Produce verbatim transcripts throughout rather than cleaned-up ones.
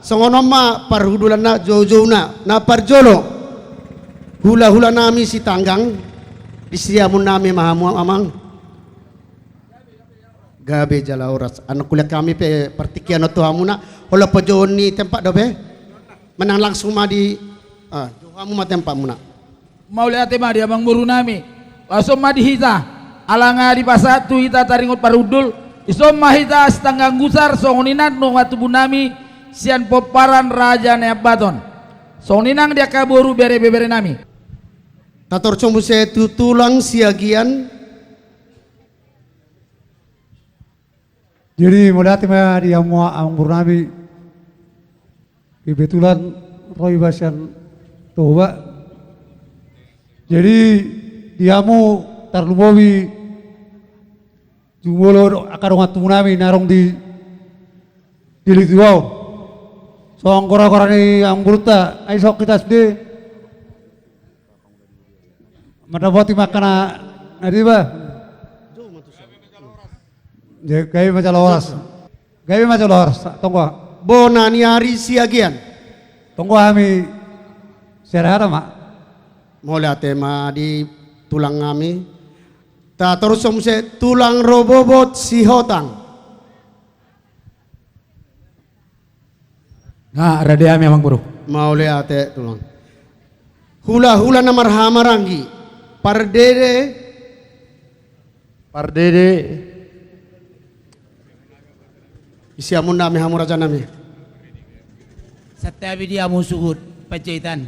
Songon on ma parhundulanna, joujouna. Na parjolo, hulahulanami Sitanggang, di siamun nami ma hamu amang. Gabe jala horas. Anak kuliah hami pe partingkian on tu hamuna. Holan pajouon ni tempat dope. Manang langsung ma di, ah, jou hamu ma tempatmuna. Mauliate ma di amangborunami. Laos on ma di hita. Ala nga dipasahat tu hita taringot parhundul. Dison ma hita Sitanggang Gusar, songon i nang dongan tubunami sian pomparan Raja Nabaton. Songon i nang di angka boru bere-, beberenami. Tatorus muse tu tulang Siagian. Jadi, mauliate ma di hamu amangborunami. Kebetulan ro iba sian Toba. Jadi, di hamu tarlumobi jumolo do-, angka dongan tubunami na adong di, di Litua on. Songon goragora ni amangborunta, ai songon hita sude. Mandapoti ma angka na, na deba. Gabe ma jala horas. Gabe ma jala horas, tonggo. Bona ni ari Siagian. Tonggo hami, sada hata ma. Mauliate ma di tulang nami. Tatorus muse tulang Rorobot Sihotang. Nga rade hami amangboru. Mauliate tulang. Hulahula na marhahamaranggi. Pardede. Pardede. Di siamun nami hamu rajanami. Santabi di hamu suhut Panjaitan.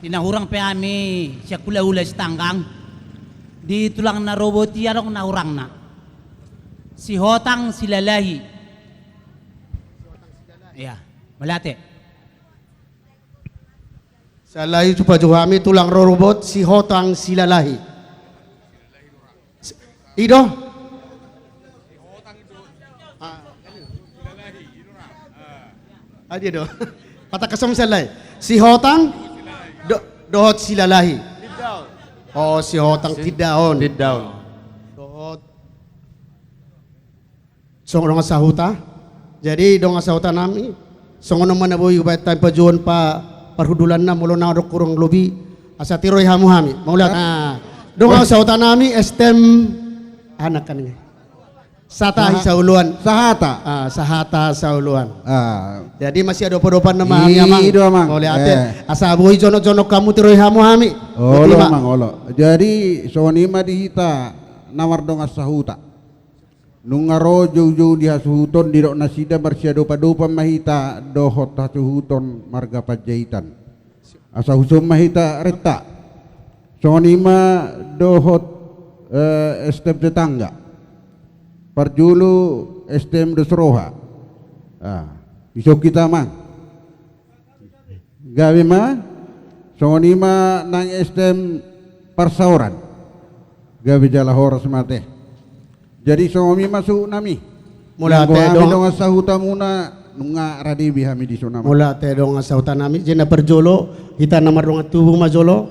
Di na hurang pe hami sian hulahula Sitanggang. Di tulang na robot i adong na hurangna. Sihotang Silalahi. Iya, mauliate. Sian lahi tu pajou hami tulang rorobot Sihotang Silalahi. S-, i do? Ah. Ah, dia do. Patangkas on sian lahi. Sihotang do-, dohot Silalahi. Oh, Sihotang Si-, Tindaon. Tindaon. Dohot Songon dongan sahuta. Jadi dongan sahutanami, songon on ma na boi hubaen hami pajouon pa-, parhundulanna molo na adong hurang lobi, asa tiroi hamu hami. Mauliate. Nah, dongan sahutanami, S T M anak kan ini. Satahi Saha-, Saoloan. Sahata. Ah, Sahata Saoloan. Ah. Jadi masih ada opat-opat nama hami, Amang. I do, Amang. Mauliate. Eh. Asa boi jonok-jonok hamu tiroi hamu hami. Olo, Amang, olo. Jadi songon i ma di hita na mardongan sahuta. Nunga ro joujou di hasuhuton, didok nasida marsiadopadopan ma hita dohot hasuhuton marga Panjaitan. Asa hushohon ma hita renta. Songon i ma dohot, eh, S T M tetangga. Parjolo S T M dos roha. Ah, dison hita, Amang. Gabe ma, songon i ma nang S T M parsaoran. Gabe jala horas ma ate. Jadi songon i ma suhutnami. Mauliate. Nunga hami dongan sahutamuna, nunga rade be hami dison, Amang. Mauliate dongan sahutanami, jadi na parjolo, hita na mardongan tubu ma jolo,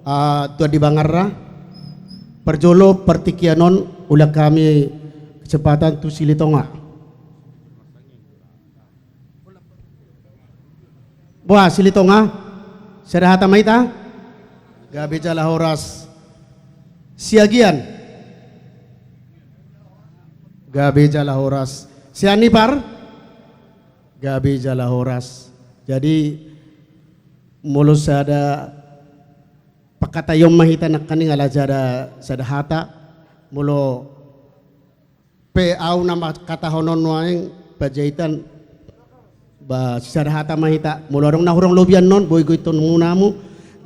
ah, tu Andi Bangarra. Parjolo, partingkian on, ulak hami kesempatan tu Silitonga. Boha, Silitonga? Sada hata ma hita? Gabe jala horas. Siagian? Gabe jala horas. Sianipar? Gabe jala horas. Jadi, molo sada pangkataion ma hita nangkaning ala sada, sada hata, molo pe au na mangkatahon on nuaeng Panjaitan, ba, sada hata ma hita, molo adong na hurang lobi annon, boi goiton muna hamu.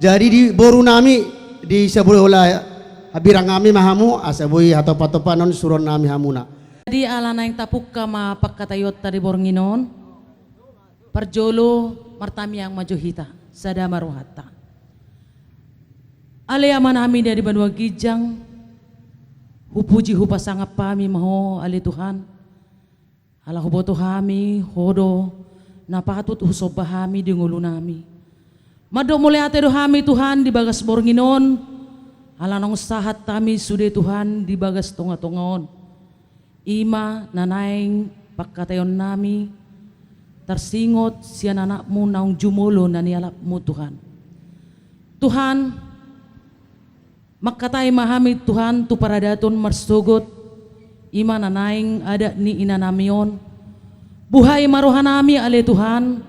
Jadi di borunami, di Sabola Habirang nami ma hamu, asa boi hatopatopan on suruon nami hamuna. Jadi ala naeng tapungka ma pangkataionta di borngin on, parjolo martamiang ma jo hita, sada ma rohanta. Ale Amanami na di banua ginjang, hupuji hupasangap hami ma Ho, ale Tuhan. Ala huboto hami, Ho do na patut husomba hami di ngolunami. Mandok mauliate do hami, Tuhan, di bagas borngin on, ala naung sahat hami sude, Tuhan, di bagas tongatonga on. I ma na naeng pangkataionnami, Tarsingot sian anakmu naung jumolo na nialapmu, Tuhan. Tuhan, mangkatai ma hami, Tuhan, tu paradaton marsogot, i ma na naeng adat ni inanami on. Buhai ma rohanami, ale Tuhan,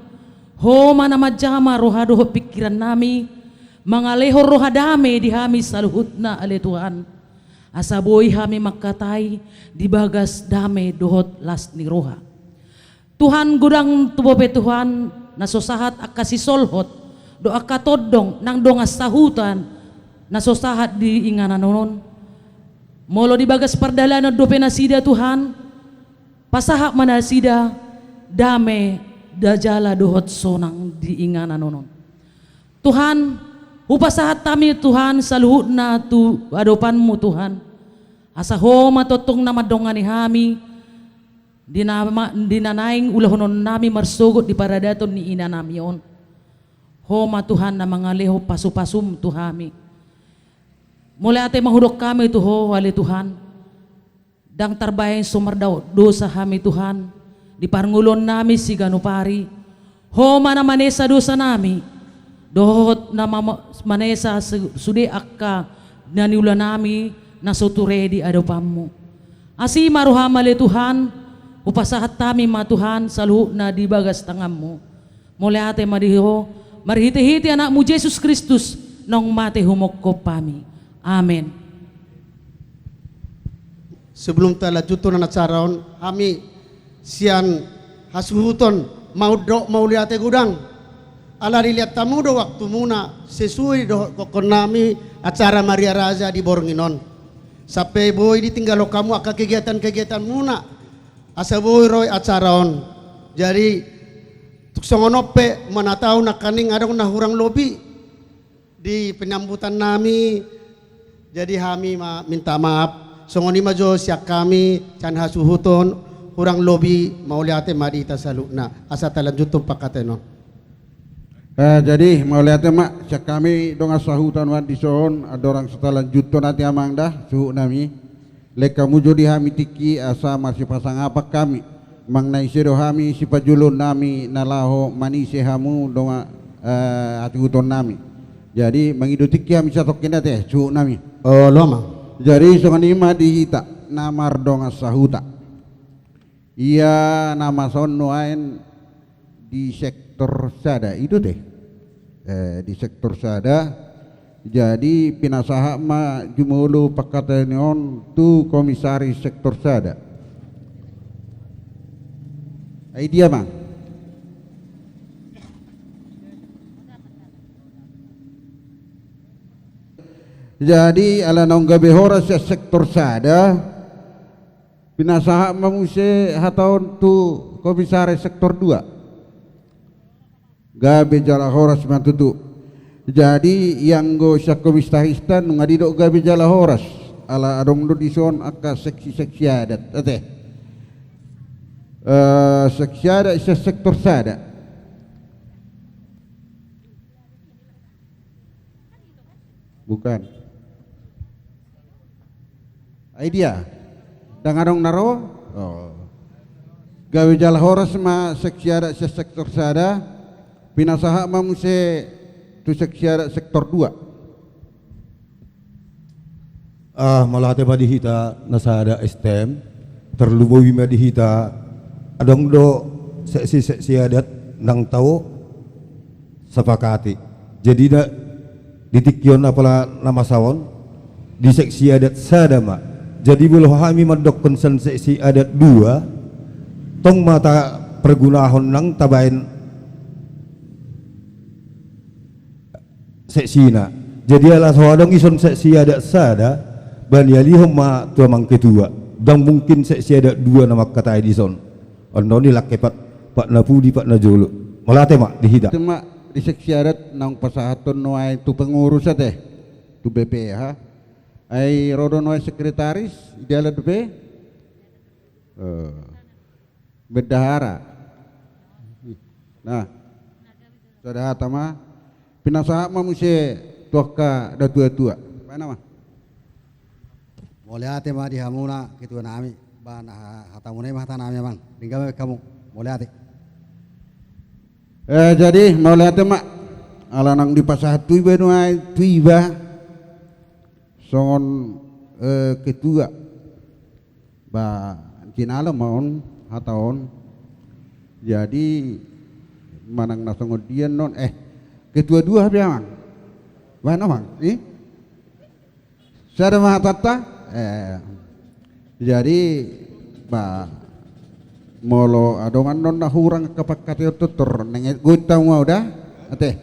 Ho ma na manjama roha dohot pingkirannami, mangalehon roha dame di hami saluhutna, ale Tuhan. Asa boi hami mangkatai di bagas dame dohot las ni roha. Tuhan, godang tu bope, Tuhan, na so sahat angka sisolhot dohot angka tondong nang dongan sahuta na so sahat di inganan on. Molo di bagas pardalanan dope nasida, Tuhan, pasahat ma nasida dame, jala dohot sonang di inganan on. Tuhan, hupasahat hami, Tuhan, saluhutna tu adopanmu, Tuhan. Asa Ho ma tongtong na mandongani hami di na ma-, di na naeng ulahononnami marsogot di paradaton ni inanami on. Ho ma, Tuhan, na mangalehon pasupasum tu hami. Mauliate ma hudok hami tu Ho, ale Tuhan. Ndang tarbaen so mardaodosa hami, Tuhan, di parngoluonnami siganup ari. Ho ma na manesa dosanami, dohot na ma-, manesa su-, sude angka na niulanami na so ture di adopanmu. Asi ma roham, ale Tuhan, hupasahat hami ma, Tuhan, saluhutna di bagas tanganmu. Mauliate ma di Ho, marhitehite Anakmu Jesus Kristus, naung mate humongkop hami. Amen. Sebelum talanjuthon acara on, hami sian hasuhuton mandok mauliate godang. Ala dilehon hamu do waktumuna sesuai dohot gokhonnami acara Maria Raja di borngin on. Sampe boi ditinggalhon hamu angka kegiatan-kegiatanmuna, asa boi ro acara on. Jadi, tung songon on pe, manat ahu nangkaning adong na hurang lobi di penyambutannami. Jadi hami ma-, minta maaf. Songon i ma jo sian hami, sian hasuhuton, hurang lobi, mauliate ma di hita saluhutna. Asa talanjuthon pangkataion on. Eh, jadi, mauliate ma, sian hami dongan sahuta nuaeng dison, andorang so talanjuthon ate amang da, suhutnami. Lehon hamu jo di hami tingki, asa marsipasangapan hami. Manang na ise do hami, sipajulunami, na laho manise hamu dongan, eh, hasuhutonnami. Jadi, mangido tingki hami satongkin ate, suhutnami. Olo, amang. Jadi, songon i ma di hita, na mardongan sahuta. Ia na masa on nuaeng di sektor sada, i do te. Eh, di sektor sada. Jadi, pinasahat ma jumolo pangkataion on tu komisaris sektor sada. Ai dia, amang. Jadi, ala naung gabe horas sian sektor sada, pinasahat ma muse hata on tu komisaris sektor dua. Gabe jala horas ma tutu. Jadi, ianggo sian komisarista nunga didok gabe jala horas. Ala adong do dison angka seksi-seksi adat. Ate. Eh, seksi adat sian sektor sada. Bukan. Ai dia. Ndang adong na ro? Oh. Gabe jala horas ma seksi adat sian sektor sada, pinasahat ma muse tu seksi adat sektor dua. Ah, mauliate ma di hita na sada S T M, tarlumobi ma di hita, adong do seksi-seksi adat naung tau sapakati. Jadi na, di tingki on apala na masa on, di seksi adat sada ma. Jadi molo hami mandokkon sian seksi adat dua, tong ma tapargunahon nang tabaen seksina. Jadi ala so adong dison seksi adat sada, ba nialihon ma tu amang ketua. Ndang mungkin seksi adat dua na mangkatai dison. Annon i langke pat, pat na pudi, pat na jolo. Mauliate ma di hita. Ima di seksi adat naung pasahaton nuaeng tu pengurus ate, tu B P H. Ai ro do nuaeng sekretaris, dialan dope? Eh. Bendahara. Nah. Sada hata ma. Pinasahat ma muse tu angka natua-tua. Baen ma. Mauliate ma di hamuna ketuanami. Ba na ha-, hatamuna i ma hatanami, amang. Denggan ma hamu. Mauliate. Eh, jadi mauliate ma, ala nang dipasahat tu iba nuaeng tu iba songon, eh, ketua. Ba, jinalo ma on hata on. Jadi manang na songon dia annon, eh, ketua dua pe amang. Baen amang i. Sada ma hatanta. Eh, jadi ba, molo adong annon na hurang angka pangkataion tortor, nunga goit hamu au da. Ate.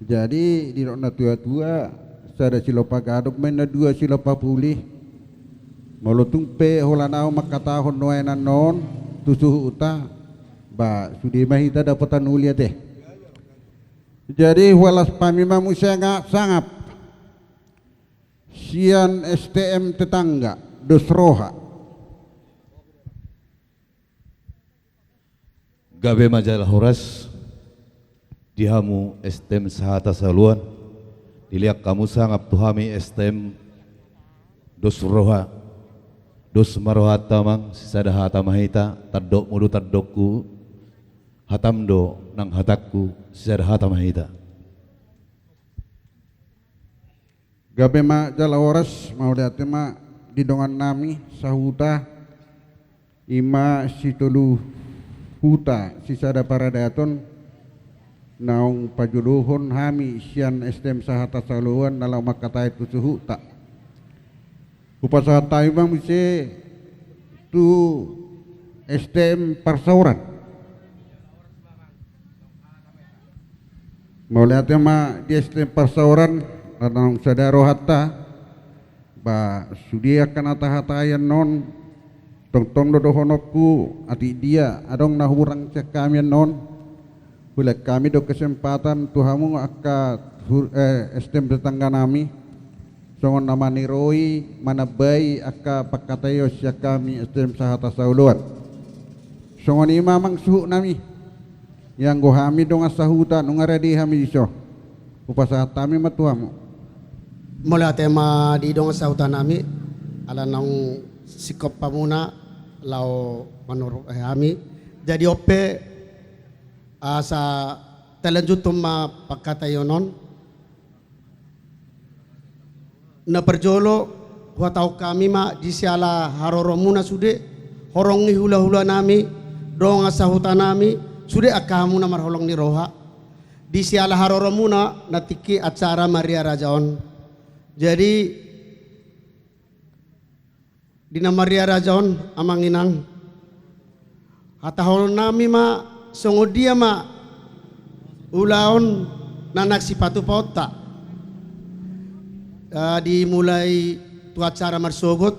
Jadi didok na tua-tua, sada silompa gadong ma inna, dua silompa puli. Molo tung pe holan ahu mangkatahon nuaeng annon tu suhutna, ba sude ma hita dapotan uli ate. Jadi hualas hami ma muse sangap sian S T M Tetangga, dos roha. Gabe ma jala horas di hamu S T M Sahata Saoloan. Dilehon hamu sangap tu hami S T M dos roha. Dos ma rohanta amang, sisada hata ma hita, tandokmu do tandokku, hatam do nang hatangku, sisada hata ma hita. Gabe ma jala horas, mauliate ma di dongannami sahuta, i ma sitolu huta sisada paradaton, naung pajolohon hami sian S T M Sahata Saoloan na laho mangkatai tu suhutna. Hupasahat hami ma muse tu S T M Parsaoran. Mauliate ma di S T M Parsaoran, na naung sada rohanta, ba sude angka na tahatai annon, tongtong do dohononku, atik dia adong na hurang sian hami annon, hulean hami do kesempatan tu hamu angka hu-, eh, S T M tetangganami, songon na maniroi, manambai angka pangkataion sian hami S T M Sahata Saoloan. Songon i ma amang suhutnami. Ianggo hami dongan sahuta, nunga rade hami dison. Hupasahat hami ma tu hamu. Mauliate ma di dongan sahutanami, ala naung singkop hamuna laho manurhon hami. Jadi on pe, asa talanjuthon ma pangkataion on. Na parjolo, huhatahon hami ma di siala haroromuna sude, horong ni hulahulanami, dongan sahutanami, sude angka hamu na marholong ni roha. Di siala haroromuna, na tingki acara Maria Raja on. Jadi, di na Maria Raja on, amang inang, hatahononnami ma songon dia ma ulaon na naeng sipatupaonta. Eh, dimulai tu acara marsogot.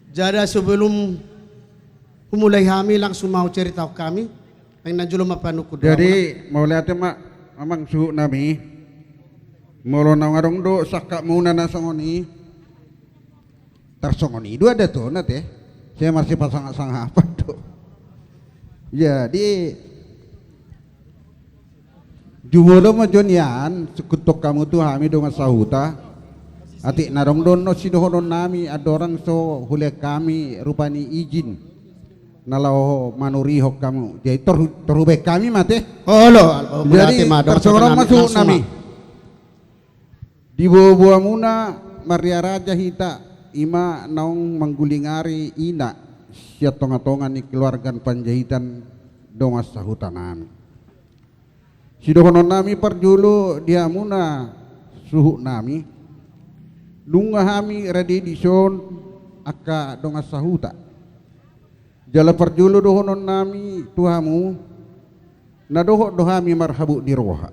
Jadi sebelum humulai hami, langsung ma huceritahon hami. Naeng na jolo ma panungkun. Jadi, mauliate ma amang suhutnami. Molo naung adong do sangkapmuna na songon i, tarsongon i do adat on ate. Sai marsipasangapsangap do. Jadi jumolo ma jo nian, sungkunhon hamu tu hami dongan sahuta. Atik na adong do annon sidohononnami, andorang so hulean hami rupani izin na laho manurihon hamu. Jadi tor, tor hubaen hami ma ate. Olo. Jadi tarsongon on ma suhutnami. Di boaboamuna Maria Raja hita, i ma naung manggulingari ina sian tongatonga ni keluarga Panjaitan, dongan sahutanami. Sidohononnami parjolo di hamuna suhutnami, nunga hami rade dison angka dongan sahuta. Jala parjolo dohononnami tu hamu, na dohot do hami marhabot ni roha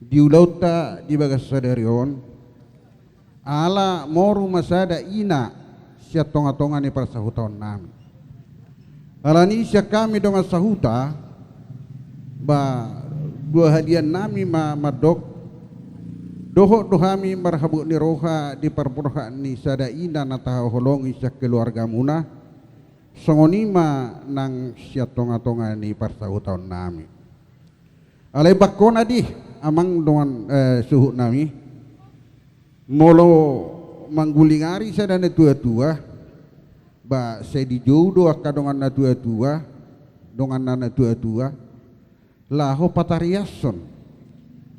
di ulaonta di bagasan sadari on, ala moru ma sada ina sian tongatonga ni parsahutaonnami. Alani i sian hami dongan sahuta, ba, dua haliannami ma mandok, dohot do hami marhabot ni roha di parborhat ni sada ina na tahaholongi sian keluargamuna, songon i ma nang sian tongatonga ni parsahutaonnami. Alai bangkona di, amang dongan, eh, suhutnami, molo manggulingari sada natuatua, ba sai dijou do angka dongan natuatua, dongan na natuatua, laho patariashon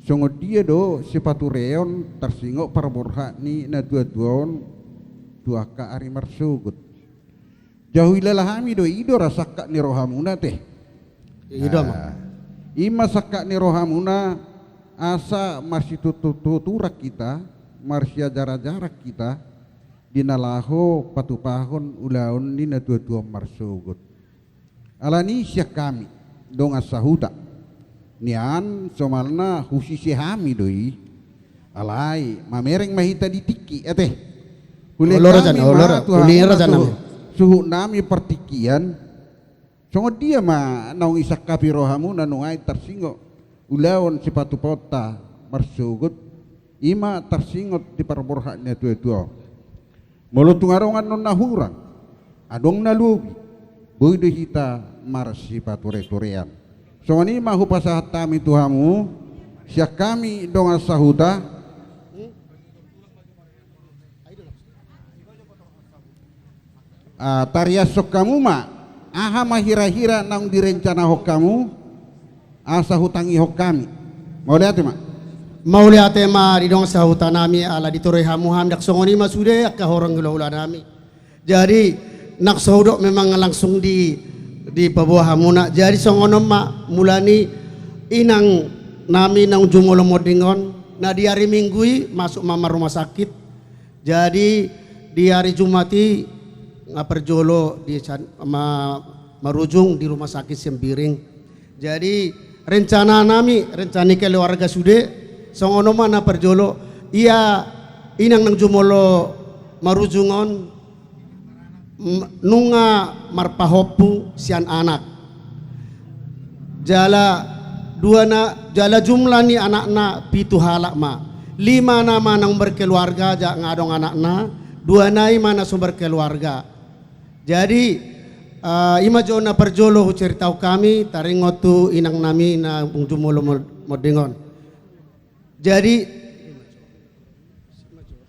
songon dia do sipatureon tarsingot parborhat ni natuatua on tu angka ari marsogot. Jala huhilala hami do i do ra sangkap ni rohamuna, ate. I do, amang. Ah, i ma sangkap ni rohamuna, asa marsitututuran hita, marsiajarajaran hita di na laho patupahon ulaon ni natuatua on marsogot. Alani i sian hami dongan sahuta, nian somalna husise hami do i. Alai mamereng ma hita di tingki, ate. Hulehon hami ma tu hamuna suhutnami partingkian, songon dia ma naung disangkapi rohamuna nuaeng tarsingot ulaon sipatupaonta marsogot, i ma tarsingot di parborhat ni natuatua on. Molo tung adong annon na hurang, adong na lobi, boi do hita marsipatureturean. Songon i ma hupasahat hami tu hamu, sian hami dongan sahuta. Ah, tariashon hamu ma, aha ma hirahira naung direncanahon hamu, asa hutangihon hami. Mauliate ma. Mauliate ma di dongan sahutanami, ala ditoroi hamu hami, ndang songon i ma sude angka horong hulahulanami. Jadi, ndang so hudok memang langsung di, dipaboa hamuna. Jadi, songon on ma, mula ni inangnami naung jumolo monding on, na di ari Minggu i, masuk ma marrumah sakit. Jadi, di ari Jumat i, nga parjolo di san-, ma-, marujung di rumah sakit Sembiring. Jadi, rencananami, rencana ni keluarga sude, songon on ma na parjolo, ia inang naung jumolo marujung on, m-, nunga marpahompu sian anak. Jala dua na, jala jumlah ni anakna pitu halak ma. Lima na ma naung berkeluarga, ja nga adong anakna, dua nai ma na so berkeluarga. Jadi, eh, i ma jo na parjolo huceritahon hami, taringot tu inangnami naung jumolo mo-, monding on. Jadi,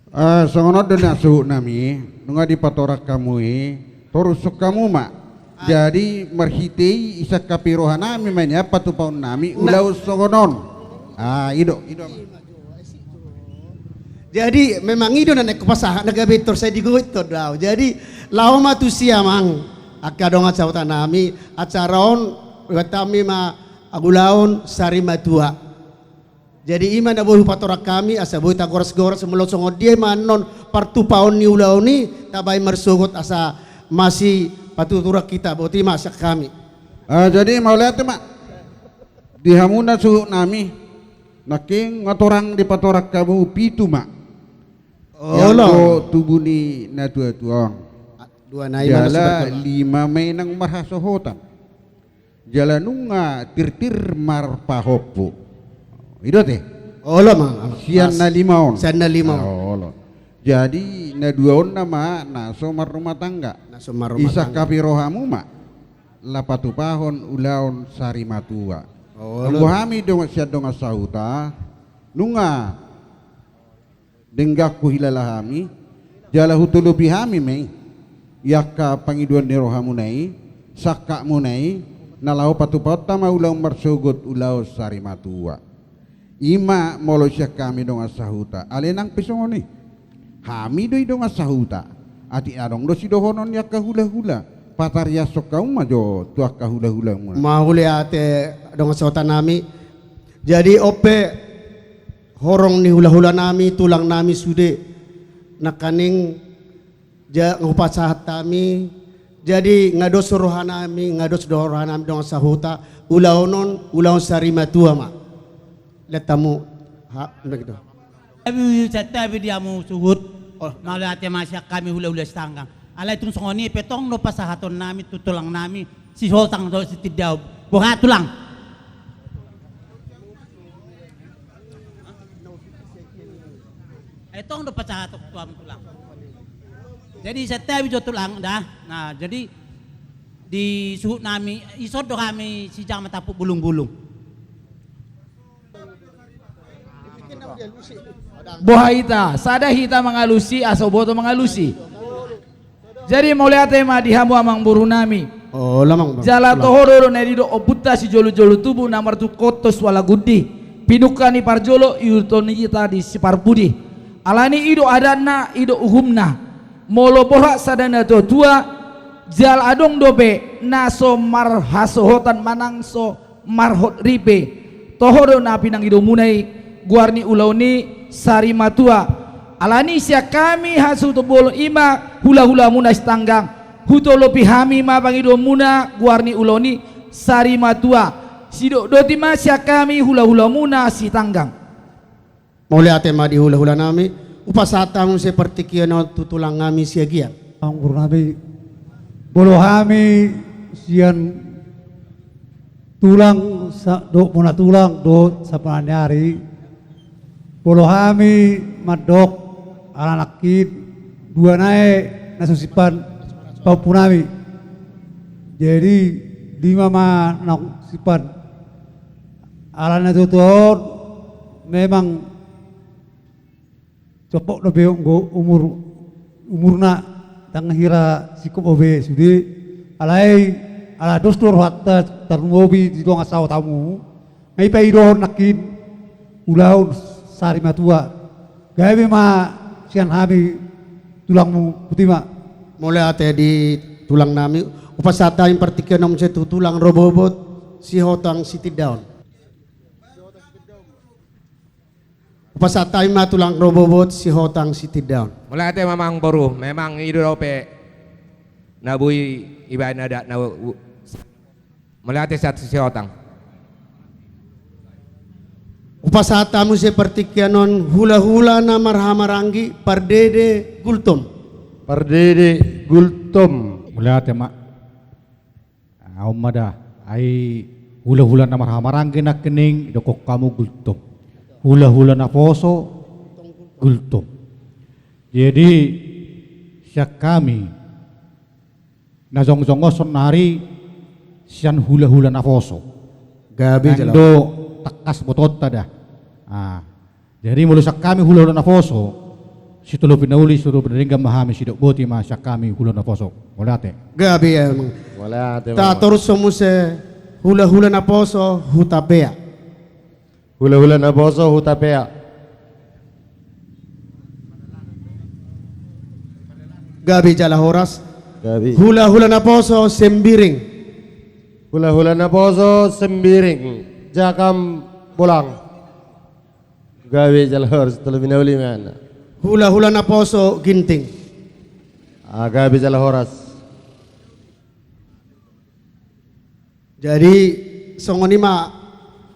eh, songon on do na suhutnami, nunga dipatorang hamu i, torushon hamu ma. Jadi, marhite i disangkapi rohanami ma nian patupaonnami, na- ulaon songon on. Ah, i do, i do. Jadi, memang i do na naeng hupasahat, na gabe tor sai digoit do au. Jadi, laho ma tusi, amang, angka dongan sahutanami, acara on, buat hami ma ulaon sari matua. Jadi, i ma na boi hupatorang hami, asa boi tagorasgoras, molo songon dia ma annon partupaon ni ulaon i, tabaen marsogot asa masipatuturan hita, boti ma sian hami. Ah, jadi, mauliate ma. Di hamuna suhutnami, nangkin nga torang dipatorang hamu pitu ma. Olo. Ianggo tubu ni natuatua on. Ah, dua nai ma na so berkeluarga. Jala lima ma inang marhasohotan. Jala nunga tirtir marpahompu. I do, ate? Olo, amang. Sian na lima on. Sian na lima on. Ah, olo. Jadi, na dua on nama na so marrumah tangga. Na so marrumah tangga. Disangkapi rohamu ma, laho patupahon ulaon sari matua. Olo. Anggo hami dongan, sian dongan sahuta, nunga denggan huhilala hami, jala hutolopi hami ma i, i angka pangidoan ni rohamuna i, sangkapmuna i, na laho patupaonta ma ulaon marsogot ulaon sari matua. I ma molo sian hami dongan sahuta, alai nang pe songon i. Hami do i dongan sahuta, atik adong do sidohonon ni angka hulahula, patariashon hamu ma jo tu angka hulahulamuna. Mauliate dongan sahutanami. Jadi on pe horong ni hulahulanami, tulangnami sude, nangkaning ja-, nga hupasahat hami, jadi nga dos rohanami, nga dos do rohanami dongan sahuta, ulaon on, ulaon sari matua ma. Lihat hamu, ha, begitu. Tapi santabi di hamu suhut, oh, mauliate ma sian hami hulahula sitanggang. Alai tung songon i pe tong do pasahatonnami tu tulangnami, si Soltang dohot si Tindau. Boha, tulang? Eh, tong do pasahaton tu hamu, tulang. Jadi, santabi jo, tulang, da. Nah, jadi di suhutnami, dison do hami sijang matampuk bulungbulung. Boha hita, sada hita mangalusi, asa huboto mangalusi. Jadi, mauliate ma di hamu amangborunami. Oh, lamang, Bang. Jala toho do na didok ompunta sijolojolo tubu na martungkothon suala gundi. Pinungka ni parjolo iuruthon hita di siparbudi. Alani i do adatna, i do uhumna. Molo borhat sada natuatua, jala adong dope na so marhasohotan manang so marhot ripe. Toho do na pinangidomuna i, goar ni ulaon i sarimatua. Alani sian hami hasuhuton bolon i ma hulahulamuna sitanggang. Hutolopi hami ma pangidoanmuna goar ni ulaon i sarimatua. Sidok doti ma sian hami hulahulamuna sitanggang. Mauliate ma di hulahulanami. Hupasahat hamu muse partingkian on tu tulangnami Siagian. Amang boru nami, molo hami sian tulang sa-, dohot bona tulang dohot sampulaniari, molo hami mandok ala nangkin dua nai na so simpan pahompunami. Jadi lima ma naung simpan. Ala na tutu on memang sompok dope anggo umur, umurna, ndang hira singkop obe sude. Alai ala dos do rohanta tarlumobi di dongan sahuta hamu. Nga i paidohon nangkin ulaon sarimatua. Gabe ma sian hami tulangmu, botima. Mauliate di tulangnami. Hupasahat hami partingkian on muse tu tulang Robobot Sihotang Sitindaon. Hupasahat hami ma tulang Robobot Sihotang Sitindaon. Mauliate ma amang boru, memang i do dope na boi ibaen adat na u-, mauliate sian Sihotang. Hupasahat hamu muse partingkian on hulahula na marhahamaranggi, Pardede Gultom. Pardede Gultom. Mauliate ma. Ah, on ma da, ai hulahula na marhahamaranggi nangkining, didokkon hamu Gultom. Hulahula naposo Gultom. Jadi sian hami na jongjong on saonari sian hulahula naposo. Gabe jala. Nang do tangkas botoonta da. Ah. Jadi molo sian hami hulahula naposo, sitolopi na uli sitolopi na denggan ma hami, sidok boti ma sian hami hulahula naposo. Mauliate. Gabe amang. Mauliate ma. Tatorus hamu muse hulahula naposo Hutapea. Hulahula naposo Hutapea. Gabe jala horas. Gabe. Hulahula naposo Sembiring. Hulahula naposo Sembiring. Jakam Bolang. Gabe jala horas, tolopi na uli ma. Hulahula naposo Ginting. Ah, gabe jala horas. Jadi songon i ma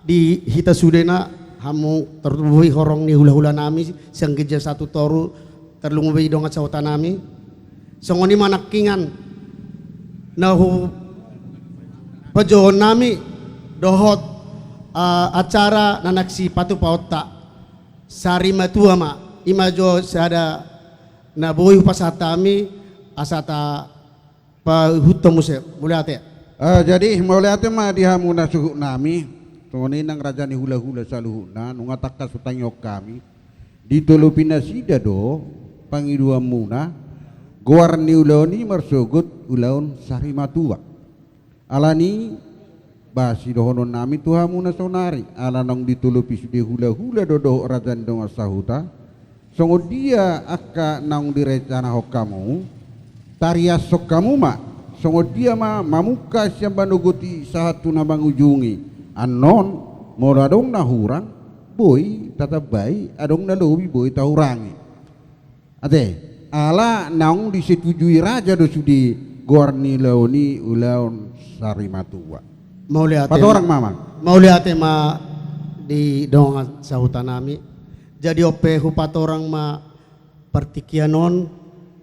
di hita sudena, hamu tarlumobi horong ni hulahulanami sian ginjang sahat tu toru, tarlumobi dongan sahutanami. Songon i ma nangkiningan na hupajouhon nami dohot, eh, acara na naeng sipatupaonta. Sarimatua ma, i ma jo sada na boi hupasahat hami asa tapaihut hamu muse. Mauliate. Ah, jadi mauliate ma di hamu na suhutnami. Songon i nang raja ni hulahula saluhutna, nunga tangkas hutangihon hami. Ditolopi nasida do pangidoanmuna, goar ni ulaon i marsogot ulaon sarimatua. Alani, ba sidohononnami tu hamu na saonari, ala naung ditolopi sude hulahula do dohot raja ni dongan sahuta, songon dia angka naung direncanahon hamu, tariashon hamu ma, songon dia ma mamungka sian manogot i sahat tu na mangujungi, annon, molo adong na hurang, boi tatambai, adong na lobi boi tahurangi. Ate, ala naung disetujui raja do sude goar ni ulaon i ulaon sarimatua. Mauliate. Patorang ma, Amang. Mauliate ma di dongan sahutanami. Jadi on pe hupatorang ma partingkian on,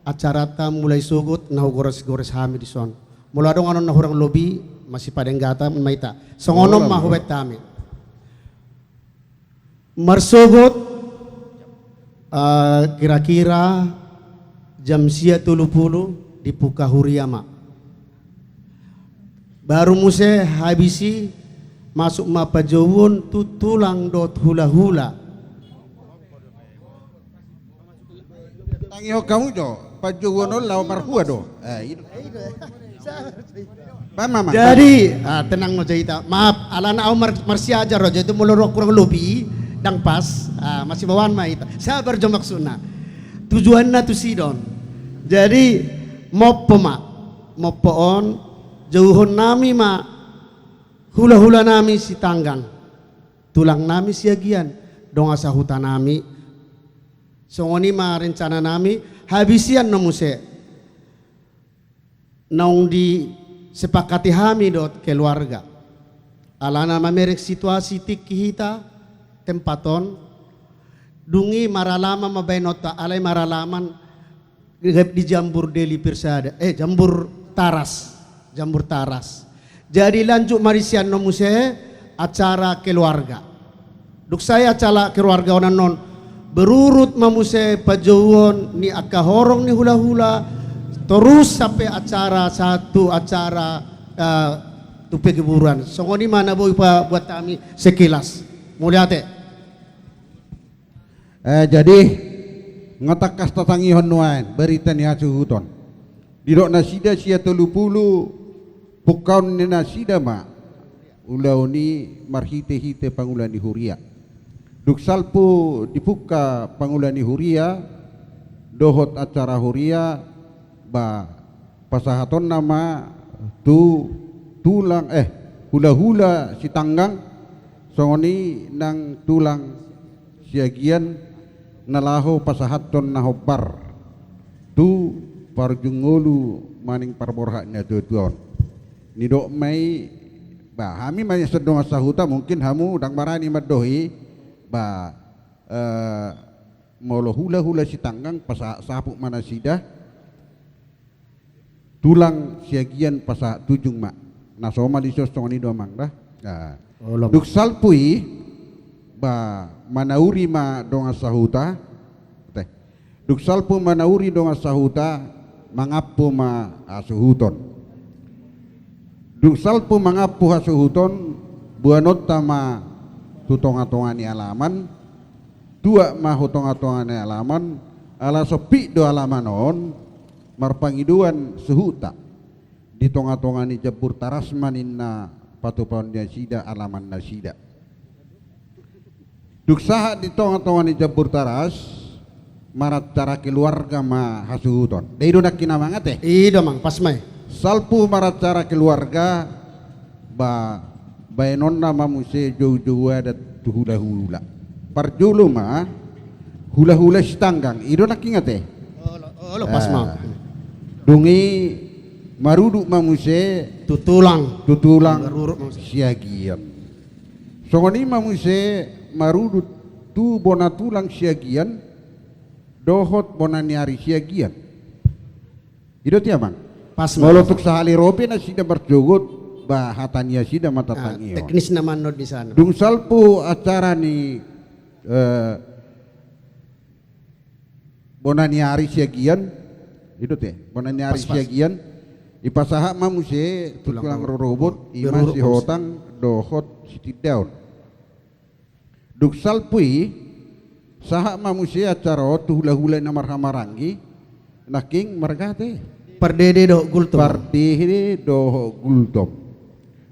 acaranta mulai sogot na hugorasgoras hami dison. Molo adong annon na hurang lobi, masipadenggatan ma hita. Songon on ma hubaen hami. Marsogot, eh, kira-kira jam sia tolu pulu dibuka huria ma. Baru muse habis i masuk ma pajouon tu tulang dohot hulahula. Tangihon hamu jo, pajouon on laho marhua do. Eh, i do. Paham, Amang? Jadi, ah, tenang ma jo hita. Maaf, alana au mar-, marsiajar jo, jadi molo ro kurang lobi, ndang pas, ah, masih bawaan ma hita. Sabar jo maksudna. Tujuanna tusi do on. Jadi, mompo ma, mompo on, jouhon nami ma, hula-hula nami Sitanggang, tulang nami Siagian, dongan sahuta nami. Songon i ma rencana nami, habisian na muse. Naung disepakati hami dohot keluarga. Alana mamereng situasi tingki hita, tempat on, dung i maralaman ma baenonta, alai maralaman di, di Jambur Deli Pirsada, eh, Jambur Taras, Jambur Taras. Jadi lanjut ma disi annon muse acara keluarga. Dung sae acara keluarga on annon, berurut ma muse pajouon ni angka horong ni hula-hula, torus sampe acara sahat tu acara, eh, tu pekuburan. Songon i ma na boi paboan hami sekilas. Mauliate. Eh, jadi, nga tangkas tatangihon nuaeng, berita ni hasuhuton. Didok nasida sia tolu pulu, pungkaon ni nasida ma, ulaon i marhite-hite pangula ni huria. Dung salpu dipungka pangula ni huria, dohot acara huria, ba, pasahatonna ma tu tulang, eh, hula-hula Sitanggang, songon i nang tulang Siagian na laho pasahathon na hombar tu parjung ngolu maning parborhat ni natua-tua on. Nidok ma i, ba, hami ma sian dongan sahuta, mungkin hamu ndang barani mandohi, ba, eh, molo hula-hula Sitanggang pasahat saput ma nasida, tulang Siagian pasahat tujung ma. Na somal i songon i do, Amang, da. Nah. Dung salpu i, ba, manauri ma dongan sahuta. Teh. Dung salpu manauri dongan sahuta, mangampu ma hasuhuton. Dung salpu mangampu hasuhuton, boanonta ma tu tonga-tonga ni alaman, tuat ma tu tonga-tonga ni alaman, ala sompit do alaman on, marpangidoan suhuta di tonga-tonga ni Jambur Taras ma ninna patupaon nasida alaman nasida. Dung sahat di tonga-tonga ni Jambur Taras, maracara keluarga ma hasuhuton. Dai do nangkin, Amang, ate? I do, Amang, pas ma i. Salpu maracara keluarga, ba, baenonna ma muse jou-jou adat tu hula-hula. Parjolo ma hula-hula Sitanggang, i do nangkin, ate? Olo, olo, pas ma. Ah. Dung i marudut ma muse tu tulang. Tu tulang. Marudut ma muse. Siagian. Songon i ma muse marudut tu bona tulang Siagian dohot bona ni ari Siagian. I do ate, Amang? Pas ma. Molo tung sahali ro pe nasida marsogot, ba, hata ni nasida ma tatangihon. Ah, teknis nama annon di sana. Dung salpu acara ni, eh, bona ni ari Siagian, i do ate, bona ni ari Siagian, dipasahat ma muse tu tulang rorobot, i ma Sihotang dohot Sitindaon. Dung salpu i, sahat ma muse acara on tu hula-hula na marhahamaranggi, nangkin marga, ate? Pardede dohot Gultom. Pardede dohot Gultom.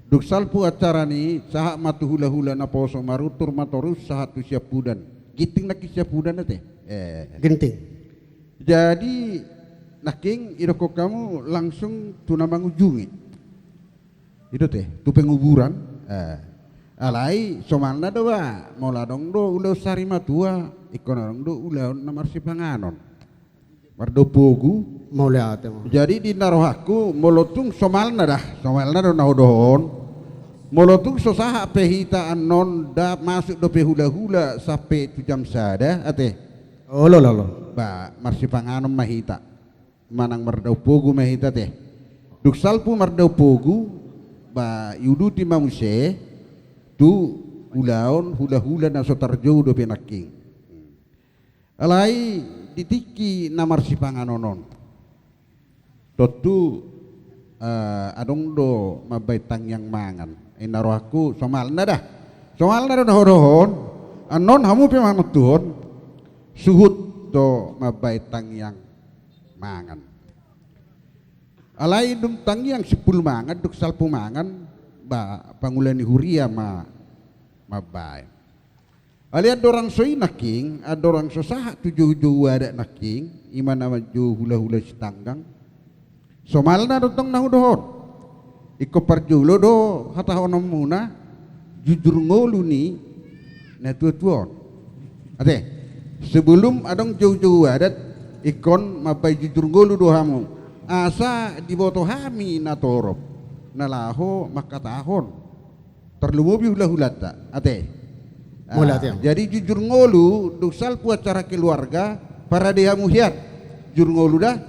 Dung salpu acara ni, sahat ma tu hula-hula naposo, maruntur ma torus sahat tu siampudan. Ginting nangkin siampudan, ate? Eh. Ginting. Jadi, nangkin idokkon hamu langsung tu na mangujungi. I do ate, tu penguburan. Eh. Alai, somalna do, ba, molo adong do ulaon sari matua, ingkon adong do ulaon na marsipanganon. Mardaup pogu. Mauliate, Amang. Jadi di na rohangku, molo tung somalna da, somalna do na hudohon. Molo tung so sahat pe hita annon, da masuk dope hula-hula sampe tu jam sada, ate? Olo, olo, olo. Ba, marsipanganon ma hita. Manang mardaup pogu ma hita, ate? Dung salpu mardaup pogu, ba, iuduti ma muse tu ulaon hula-hula na so tarjou dope nangkin. Alai di tingki na marsipanganon on, tontu, eh, adong do mambaen tangiang mangan. I na rohangku, somalna da. Somalna do na hudohon, annon hamu pe manontuhon, suhut do mambaen tangiang mangan. Alai dung tangiang simpul mangan, dung salpu mangan, ba pangula ni huria ma mambaen. Alai andorang so i nangkin, andorang so sahat tu joujou adat nangkin, i ma na manjou hulahula sitanggang. Somalna do tong na hudohon. Ingkon parjolo do hatahononmuna jujur ngolu ni na tuatua on. Ate, sebelum adong joujou adat, ingkon mambaen jujur ngolu do hamu. Asa diboto hami na torop na laho mangkatahon. Tarlumobi hulahulanta, ate. Ah, mauliate. Jadi jujur ngolu, dung salpu acara keluarga, parade hamu hian. Jujur ngolu da.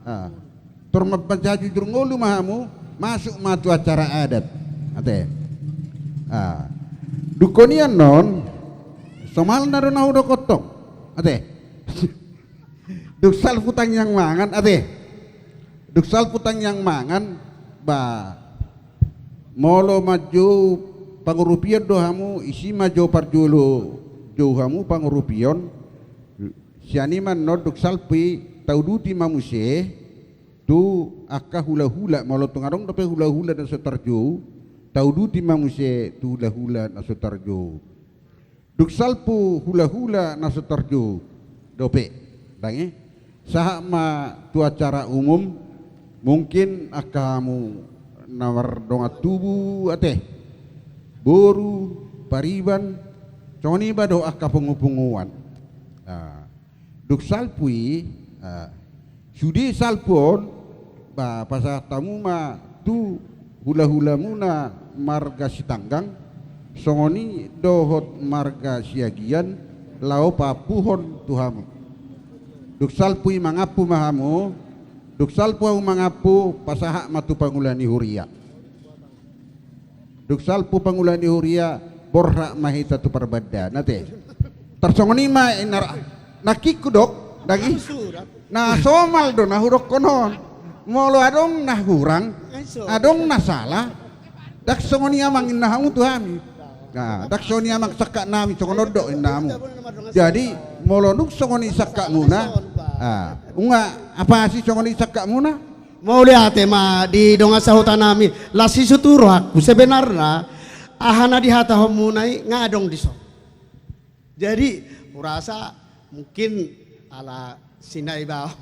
Ah. Tor mambaca jujur ngolu ma hamu, masuk ma tu acara adat. Ate. Ah. Dung hon i annon, somalna do na hudok tong. Ate. Dung salpu tangiang mangan, ate. Dung salpu tangiang mangan, ba molo manjou pangurupion do hamu, isi ma jo parjolo jou hamu pangurupion. Sian i ma annon dung salpu i tauduti ma muse tu angka hulahula, molo tung adong dope hulahula na so tarjou, tauduti ma muse tu hulahula na so tarjou. Dung salpu hulahula na so tarjou dope, dang i. Sahat ma tu acara umum, mungkin angka hamu na mardongan tubu ate, boru, pariban, songon i ma dohot angka pungupunguan. Ah. Dung salpu i, ah, sude salpu on, ba, pasahat hamu ma tu hulahulamuna marga Sitanggang, songon i dohot marga Siagian, laho paampuhon tu hamu. Dung salpu i mangampu ma hamu, dung salpu hamu mangampu, pasahat ma tu pangula ni huria. Dung salpu pangula ni huria, borhat ma hita tu parbandaan, ate. Tarsongon i ma inna ra-, nangkin hudok, dang i. Na somal do na hudokkon on. Molo adong na hurang, adong na sala, ndang songon i amang inna hamu tu hami. Nah, ndang songon i amang sangkapnami, songon on do inna hamu. Jadi, molo nunga songon i sangkapmuna, ah, nunga apasi songon i sangkapmuna? Mauliate ma di dongan sahutanami, las i sutu rohangku sebenarna, aha na dihatahonmuna i nga adong dison. Jadi, hurasa mungkin ala sinai ba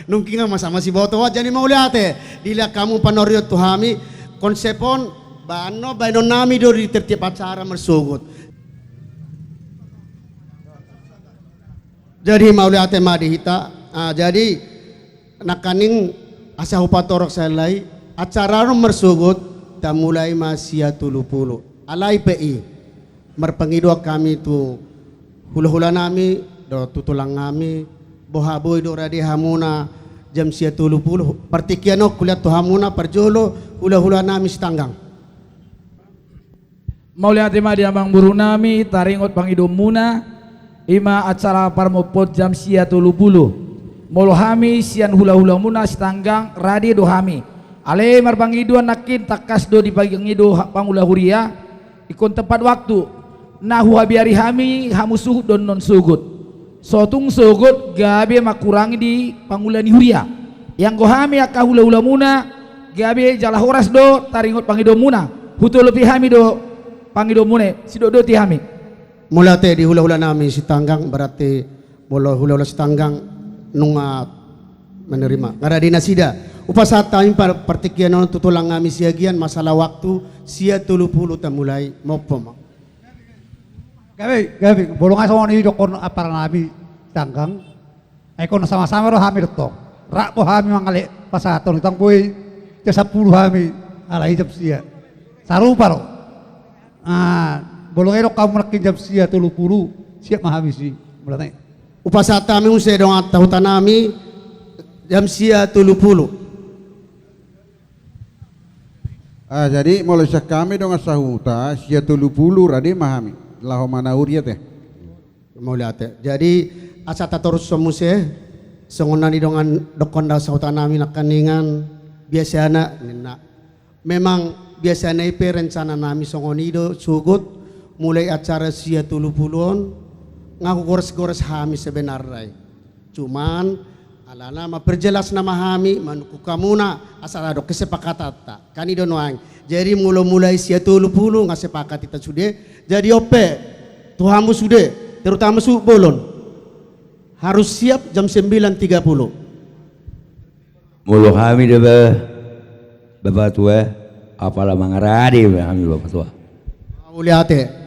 nungkin nga masa masiboto, jadi mauliate, dilehon hamu panorion tu hami, konsep on, ba annon baenonnami do di tiap-tiap acara marsogot. Jadi mauliate ma di hita. Ah, jadi nangkaning asa hupatorang sahali, acara on marsogot, tamulai ma sia tolu pulu. Alai pe i, marpangidoan hami tu hulahulanami, dohot tu tulangnami, boha boi do rade hamuna jam sia tolu pulu. Partingkian on hulehon tu hamuna parjolo hulahulanami Sitanggang. Mauliate ma di amangborunami, taringot pangidoanmuna, i ma acara parmophon jam sia tolu pulu. Molo hami sian hulahulamuna Sitanggang, rade do hami. Alai marpangidoan nangkin tangkas do dipangido ha-, pangula huria, ingkon tepat waktu. Na huhabiari hami, hamu suhut do annon sogot. So tung sogot gabe mangkurangi di pangula ni huria. Ianggo hami angka hulahulamuna gabe jala horas do taringot pangidoanmuna. Hutolopi hami do pangidoanmuna i, sidok do di hami. Mauliate di hulahulanami Sitanggang, berarti molo hulahula Sitanggang nunga menerima. Nga rade nasida. Hupasahat hami par-, partingkian on tu tulangnami Siagian, masalah waktu, sia tolu pulu tamulai, mophom. Gabe, gabe, molo nga songon i didokkon aparanami Sitanggang, ai ingkon sama-sama do hami do tong. Rap do hami mangalehon pasahaton, ndang boi jam sampulu hami, alai jam sia. Sarupa do. Ah, molo nga didok hamu nangkin jam sia tolu pulu, siap ma hami disi. Molo nga i. Hupasahat hami muse dongan sahutanami, jam sia tolu pulu. Ah, jadi molo sian hami dongan sahuta, sia tolu pulu rade ma hami. Laho ma na huria, ate. Mauliate. Jadi, asa tatorushon muse, songon na nidok dongan sahutanami nangkaningan, biasana, ninna. Memang biasana i pe rencananami songon i do, sogot, mulai acara sia tolu pulu on, nga hugoras-goras hami sebenarna i. Cuman, Alana mamperjelas nama hami manungkun hamuna asa adong kesepakatanta. Kan i do nuaeng. Jadi molo mulai sian tolu pulu nga sepakat hita sude. Jadi on pe tu hamu sude, terutama suhut bolon, harus siap jam sembilan tiga puluh. Molo hami do ba, Bapak Tua, apala mangarade hami Bapak Tua. Mauliate.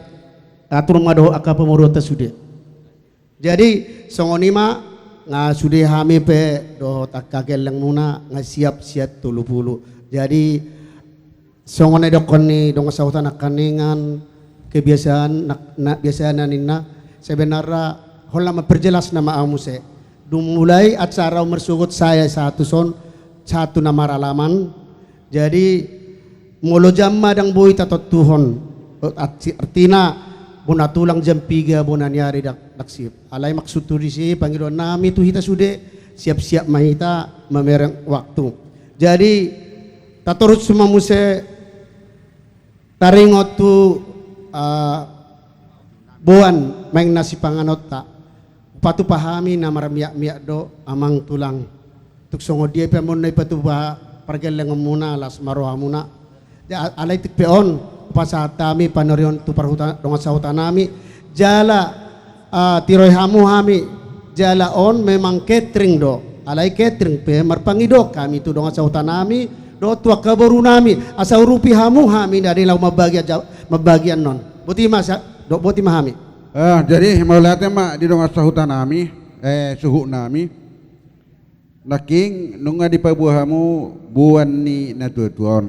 Atur ma dohot angka pamoruonta sude. Jadi songon i ma, nga sude hami pe dohot angka gellengmuna nga siap sian tolu pulu. Jadi songon na didokkon ni dongan sahuta nangkaningan, kebiasaan na, na biasana ninna, sebenarna holan mamperjelas nama au muse. Dung mulai acara on marsogot sae sahat tu son, sahat tu na maralaman. Jadi molo jam ma ndang boi tatontuhon, arti, artina bona tulang jam piga bona ni ari ndang, ndang siap. Alai maksudhu disi pangidoannami tu hita sude, siap-siap ma hita mamereng waktu. Jadi tatorus ma muse taringot tu, ah, boan maeng na sipanganonta. Hupatupa hami na marmiak-miak do amang tulang. Tung songon dia pe amang na ipatupa pargellengonmuna, las ma rohamuna. Alai tung pe on hupasahat hami panurion tu parhuta, dongan sahutanami. Jala, ah, tiroi hamu hami. Jala on memang catering do. Alai catering pe marpangido hami tu dongan sahutanami dohot tu angka borunami asa urupi hamu hami na di laho mambagi aja, mambagi annon. Boti ma sa, do, boti ma hami. Ah, jadi mauliate ma di dongan sahutanami, eh, suhutnami. Nangkin nunga dipaboa hamu boan ni na tua-tua on.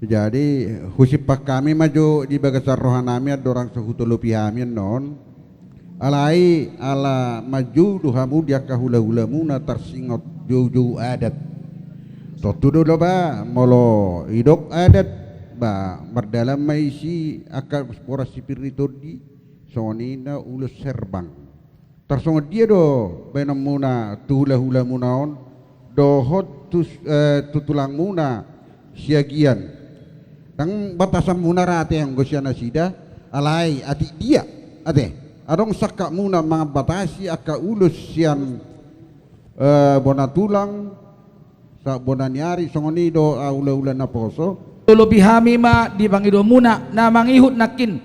Jadi husimpan hami ma jo di bagasan rohanami andorang so hutolopi hami annon. Alai ala manjou do hamu di angka hula-hulamuna tarsingot jou-jou adat. Tontu do, do ba, molo idok adat, ba, mardalan ma isi angka boras sipir ni tondi, songon i na ulos herbang. Tarsongon dia do baenonmuna tu hula-hulamuna on dohot tu, eh, tu tulangmuna Siagian? Ndang batasanmuna ra ate anggo sian nasida, alai atik dia ate adong sangkapmuna mangambatasi angka ulos sian, eh, bona tulang, sahat bona ni ari, songon i do, ah, hula-hula naposo. Hutolopi hami ma di pangidoanmuna na mangihut nangkin.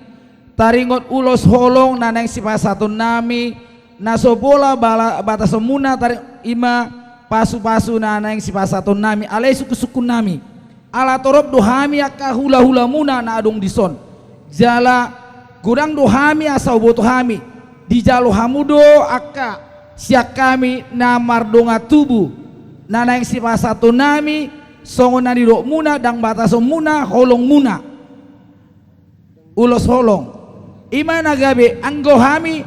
Taringot ulos holong na naeng sipasahatonnami, na so pola bala-, batasonmuna taringot i ma pasu-pasu na naeng sipasahatonnami, alai sungkun-sungkunnami. Ala torop do hami angka hula-hulamuna na adong dison. Jala godang do hami asa huboto hami. Dijalo hamu do angka sian hami na mardongan tubu na naeng sipasahatonnami, songon na nidokmuna, ndang batasonmuna holongmuna. Ulos holong. I ma na gabe anggo hami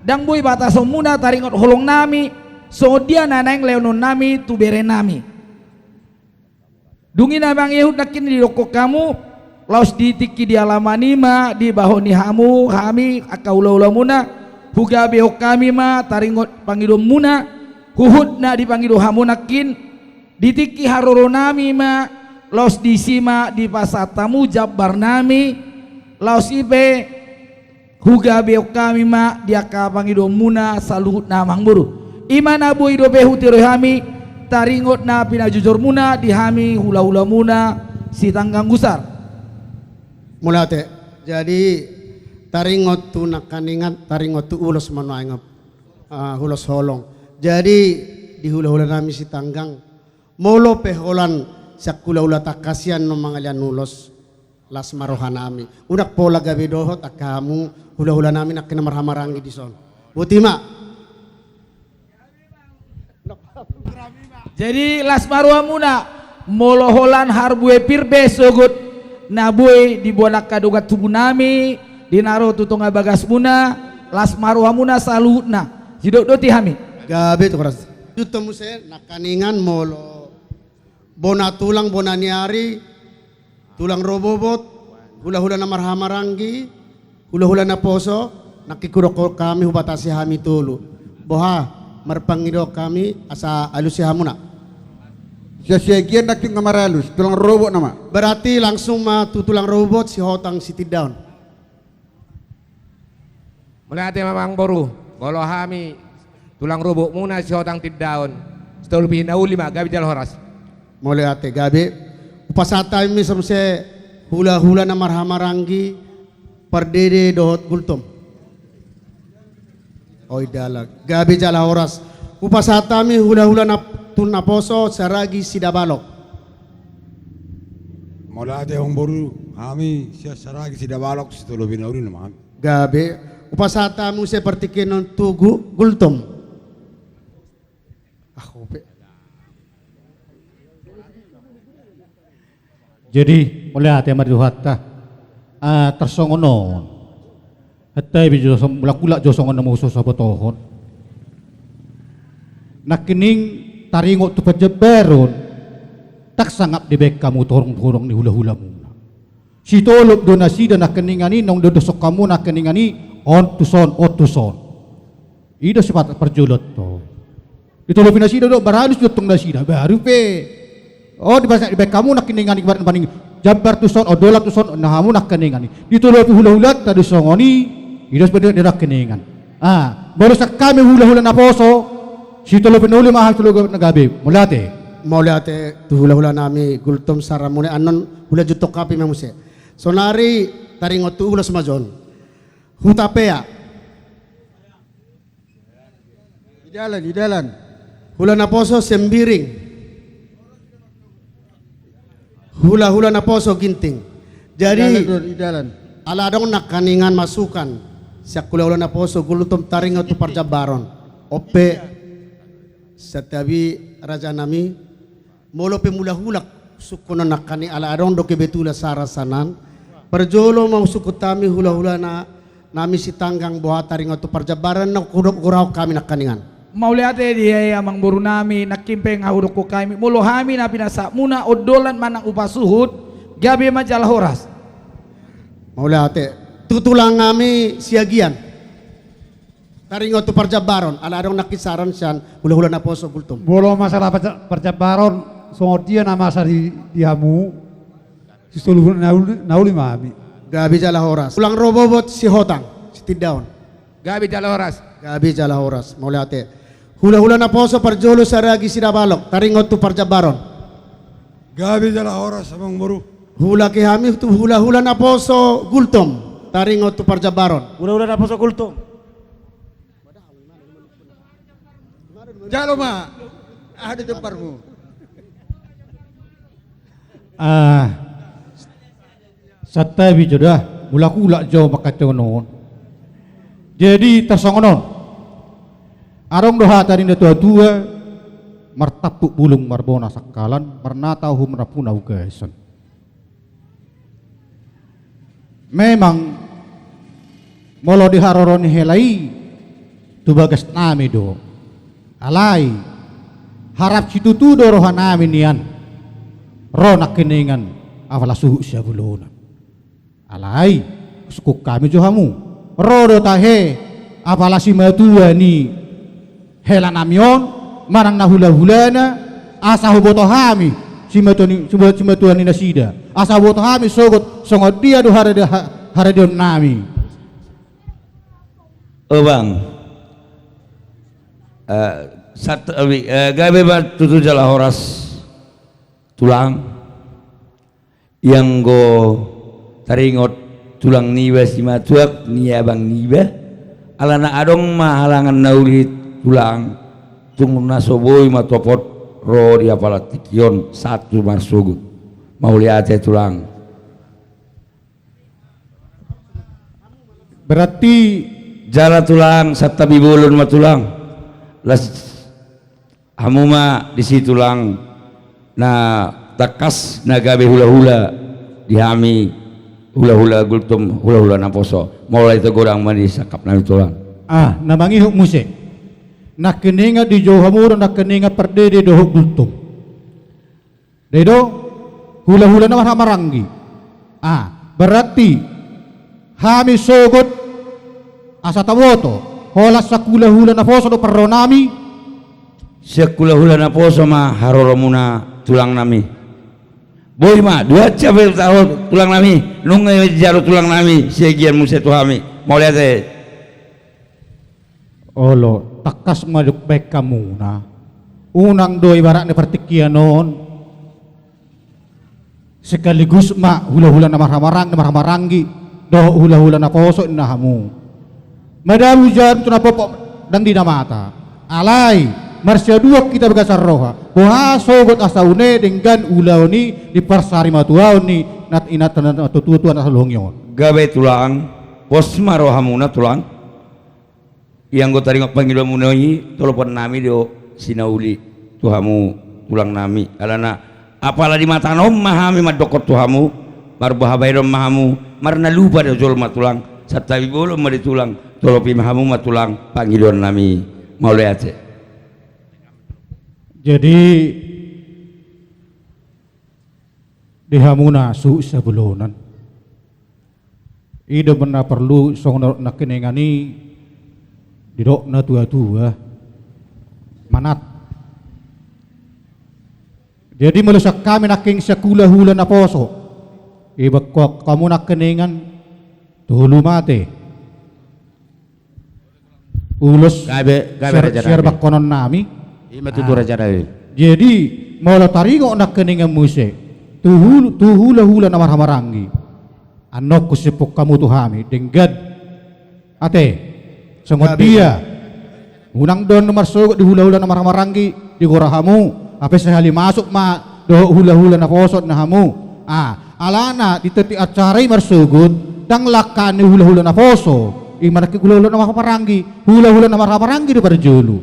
ndang boi batasonmuna taringot holongnami, songon dia na naeng lehononnami tu berenami. Dung i na mangihut nangkin didokkon hamu, laos di tingki di alaman i ma dibahoni hamu hami angka hula-hulamuna, hugabehon hami ma taringot pangidoanmuna, huhut na dipangido hamu nangkin, di tingki haroronami ma, laos disi ma dipasahat hamu jambarnami, laos i pe hugabehon hami ma di angka pangidoanmuna saluhutna amangboru. I ma na boi dope hutiroi hami taringot na pinajojormuna di hami hula-hulamuna Sitanggang Gusar. Mauliate. Jadi taringot tu nangkaningan, taringot tu ulos ma nuaeng, ah, ulos holong. Jadi di hula-hulanami Sitanggang, molo pe holan sian hula-hula Tangkas i annon mangalean ulos, las ma rohanami. Unang pola gabe dohot angka hamu hula-hulanami nangkin na marhahamaranggi dison. Boti ma. Jadi las ma rohamuna, molo holan harbue pir be sogot na boi diboan angka dongan tubunami di na ro tu tonga bagasmuna, las ma rohamuna saluhutna. Sidok do ti hami. Gabe tu keras. Juto muse nangkaningan molo bona tulang, bona ni ari, tulang rorobot, hula-hula na marhahamaranggi, hula-hula naposo, nangkin hudokkon hami, hubatasi hami tolu. Boha, marpangido hami asa alusi hamuna. Sian Siagian nangkin nga maralus, tulang rorobot nama. Berarti langsung ma tu tulang rorobot, Sihotang Sitindaon. Mauliate ma amangboru, molo hami Tulang rorobotmuna Sihotang Tindaon, sitolopi na uli ma, gabe jala horas. Mauliate, gabe. Hupasahat hami muse hulahula na marhahamaranggi, Pardede dohot Gultom. Oi dalan, gabe jala horas. Hupasahat hami hulahula na, tu naposo Saragi Sidabalok. Mauliate amangboru, hami sian Saragi Sidabalok, sitolopi na uli ma hami. Gabe. Hupasahat hami muse partingkian on tu Gu-, Gultom. Ah, ope. Jadi, mauliate ma di Tuhanta. Ah, tarsongon on. Hata ibi jo som-, mulak-mulak jo songon na molo so sabotohon. Nangkining taringot tu parjambaron, ndang sangap dibaen hamu torong-torong ni hulahulamuna. Sitolop do nasida nangkiningan i, naung didoshon hamu nangkiningan i, on tuson, on tuson. I do sifat parjolo antong. Ditolopi nasida do, baralus do antong nasida, baru pe. O, dibaen, dibaen hamu nangkiningan i, ibarat na paning jambar tuson, o, dolan tuson, na hamu nangkiningan i. Ditolopi hulahulanta do songon i, i do sifat do nangkiningan. Ah, molo sian hami hulahula naposo, sitolopi na uli ma hami, sitolopi na gabe. Mauliate. Mauliate tu hulahulanami Gultom, saramuna annon hulanjuthon hami ma muse. Saonari taringot tu ulos ma jo on. Hutapea. Di dalan, di dalan. Hula naposo Sembiring. Hulahula naposo Ginting. Jadi, di dalan, di dalan. Ala adong nangkiningan masukan sian hulahula naposo Gultom taringot tu parjambaron. Ope, santabi rajanami, molo pe mulak-mulak sungkun on nangkining ala adong do kebetulan sarasanan. Parjolo ma sungkun hami hulahula na, nami Sitanggang boha taringot tu parjambaron na hudok goraon hami nangkiningan. Mauliate di amangborunami, nangkin pe nga hudok hami, molo hami na pinasahatmuna, ondolan manang upa suhut, gabe ma jala horas. Mauliate. Tu tulang nami Siagian. Taringot tu parjambaron, ala adong nangkin saran sian hulahula naposo Gultom. Molo masalah parja-, parjambaron, songon dia na masa di, di hamu, sitolopi na uli, na uli ma hami. Gabe jala horas. Tulang rorobot Sihotang, Sitindaon. Gabe jala horas. Gabe jala horas. Mauliate. Hulahula naposo parjolo Saragi Sidabalok, taringot tu parjambaron. Gabe jala horas, amangboru. Huulaki hami tu hulahula naposo Gultom, taringot tu parjambaron. Hulahula naposo Gultom. Jalo ma. Aha do jambarmu? Ah, santabi jo da, mulak-mulak jo mangkatai on. Jadi tarsongon on. Adong do hata ni na tua-tua, martampuk bulung marbona sangkalan, marnata uhum rampuna ugasan. Memang, molo di haroro ni hela i, tu bagas nami do. Alai, harap situtu do roha nami nian. Ro nangkiningan, apala suhut siabolona. Alai, sungkun hami jo hamu. Ro do tahe, apala simatua ni hela nami on, manang na hula-hulana, asa huboto hami, simatua ni, simatua ni nasida. Asa huboto hami sogot, songon dia do harade-, ha-, haradeon nami. O bang. Eh, sat-, eh, gabe ma tutu jala horas, tulang. Ianggo taringot tulang niba simatua ni abang niba, alana adong ma halangan na uli tulang, tung na so boi ma topot ro di apala tingki on sahat tu marsogot. Mauliate tulang. Berarti jala tulang, santabi bolon ma tulang. Las Hamu ma disi tulang na tangkas na gabe hula-hula di hami, hula-hula Gultom, hula-hula naposo. Molo i tu godang ma ni sangkap nami tulang. Ah, na mangihut muse. Nangkiningan dijou hamu do nangkiningan pardede dohot Gultom. Dai do, hula-hula na marhahamaranggi. Ah, berarti hami sogot asa taboto, holan sian hula-hula naposo do parro nami. Sian hula-hula naposo ma haroromuna tulang nami. Boi ma, dua jam taho tulang nami, nunga jalo tulang nami, siagian muse tu hami. Mauliate. Olo, Tangkas ma didok baen hamuna. Unang do ibaratna partingkian on sekaligus ma hulahula na marhahamarang-, na marhahamaranggi dohot hulahula naposo ninna hamu. Madabu jarum tu na pompok ndang di na mata. Alai marsiaduon hita bagasan roha. Boha sogot asa une denggan ulaon i di parsarimatuaon ni nat-, inanta na tuatua na saluhut on. Gabe tulang, pos ma rohamuna tulang. Ianggo taringot pangidoanmuna i, tolopon nami do sinauli tu hamu tulang nami. Alana apala di mata on ma hami mandokkon tu hamu, marboha bahenon ma hamu, marnalupa do jolma tulang, santabi bolon ma di tulang, tolopi ma hamu ma tulang pangidoan nami. Mauliate. Jadi di hamuna suhut sihabolonan. I do na porlu songon na didok nangkiningan i, didok na tuatua. Manat. Jadi molo sian hami nangkin sian hulahula naposo, ibaen hamu nangkiningan tolu ma ate. Ulos. Gabe, gabe siar, raja nami. Siarbangkonon nami. Ima tutu. Ah, raja nami. Jadi molo taringot nangkiningan muse tu hul-, tu hulahula na marhahamaranggi, annon husiphon hamu tu hami denggan. Ate, songon dia. Gabe. Unang do marsogot di hulahula na marhahamaranggi, di gora hamu, hape sahali masuk ma dohot hulahula naposo ninna hamu. Ah, alana di tepi acara i marsogot, ndang langka ni hulahula naposo, ima nangkin hulahula na marhahamaranggi, hulahula na marhahamaranggi do parjolo.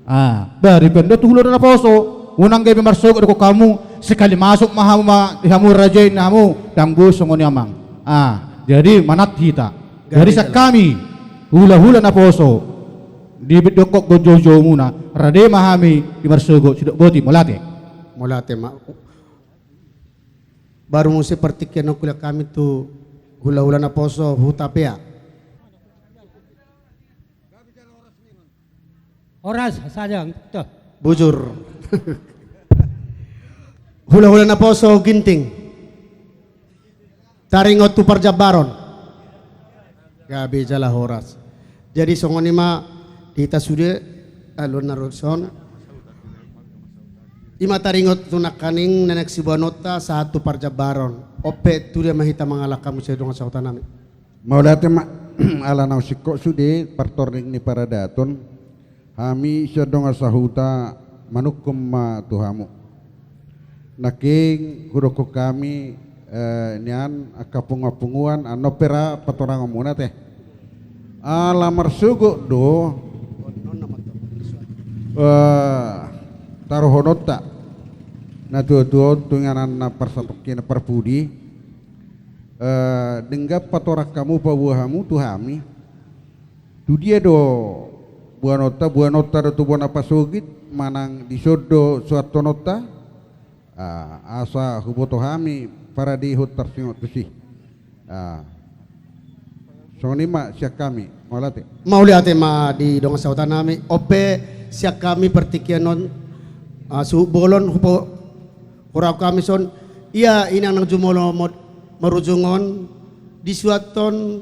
Ah, bari pe on do tu hulahula naposo, unang gabe marsogot dohot hamu, sekali masuk ma hamu ma, di hamu raja i ninna hamu, ndang boi songon i amang. Ah, jadi manat hita. Jadi sian hami, hulahula naposo, di dokkon do joujoumuna, rade ma hami di marsogot, sidok boti, mauliate. Mauliate ma. Baru muse partingkian on hulean hami tu hulahula naposo Hutapea. Horas, sadang, toh. Bujur. Hulahula naposo Ginting. Taringot tu parjambaron. Gabe jala horas. Jadi songon i ma di hita sude, aluan na ro dison. Ima taringot tu nangkining na naeng siboanonta sahat tu parjambaron. On pe tu dia ma hita mangalangka muse dongan sahuta nami. Mauliate ma, ala naung singkop sude partorning ni paradaton. Hami sian dongan sahuta manungkun ma tu hamu. Nangkin hudokkon hami, eh, nian angka punguan-punguan, annon pe ra patorangonmuna ate. Ala marsogot do, eh, taruhononta na tuatua on tu inganan na parsatongkinan parpudi, eh, denggan patorang hamu, paboa hamu tu hami. Tu dia do boanonta, boanonta do tu bona pasogit, manang dison do suanhononta? Ah, asa huboto hami paradehon tarsingot tusi. Ah. Songon i ma sian hami, mauliate. Mauliate ma di dongan sahuta nami, on pe sian hami partingkian on, ah, suhut bolon hupo-, hurang hami son, ia inang na jumolo mod-, marujung on, disuanhon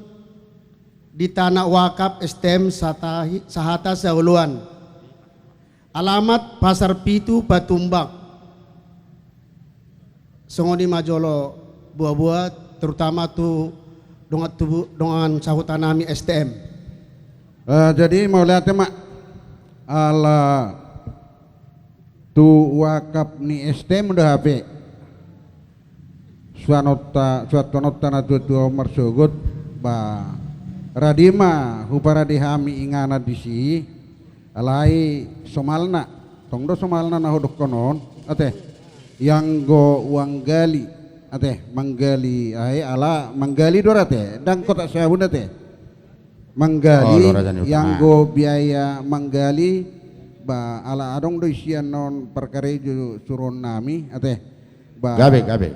di tanah wakaf S T M Satahi-, Sahata Saoloan. Alamat Pasar Pitu, Patumbak. Songon i ma jolo boaboa, terutama tu dongan tubu-, dongan sahuta nami S T M. Eh, jadi mauliate ma ala tu wakaf ni S T M do hape. Suanonta, suanhononta na tuatua on marsogot, ba, rade ma huparade hami inganan disi, alai somalna, tong do somalna na hudokkon on, ate, ianggo uang gali, ate, manggali, ai, ala, manggali do ra ate, ndang kotak sabun ate. Manggali, oh, do raja ni hutana. Ianggo biaya manggali, ba, ala adong do isian on parkarejo suruon nami, ate. Ba, gabe, gabe.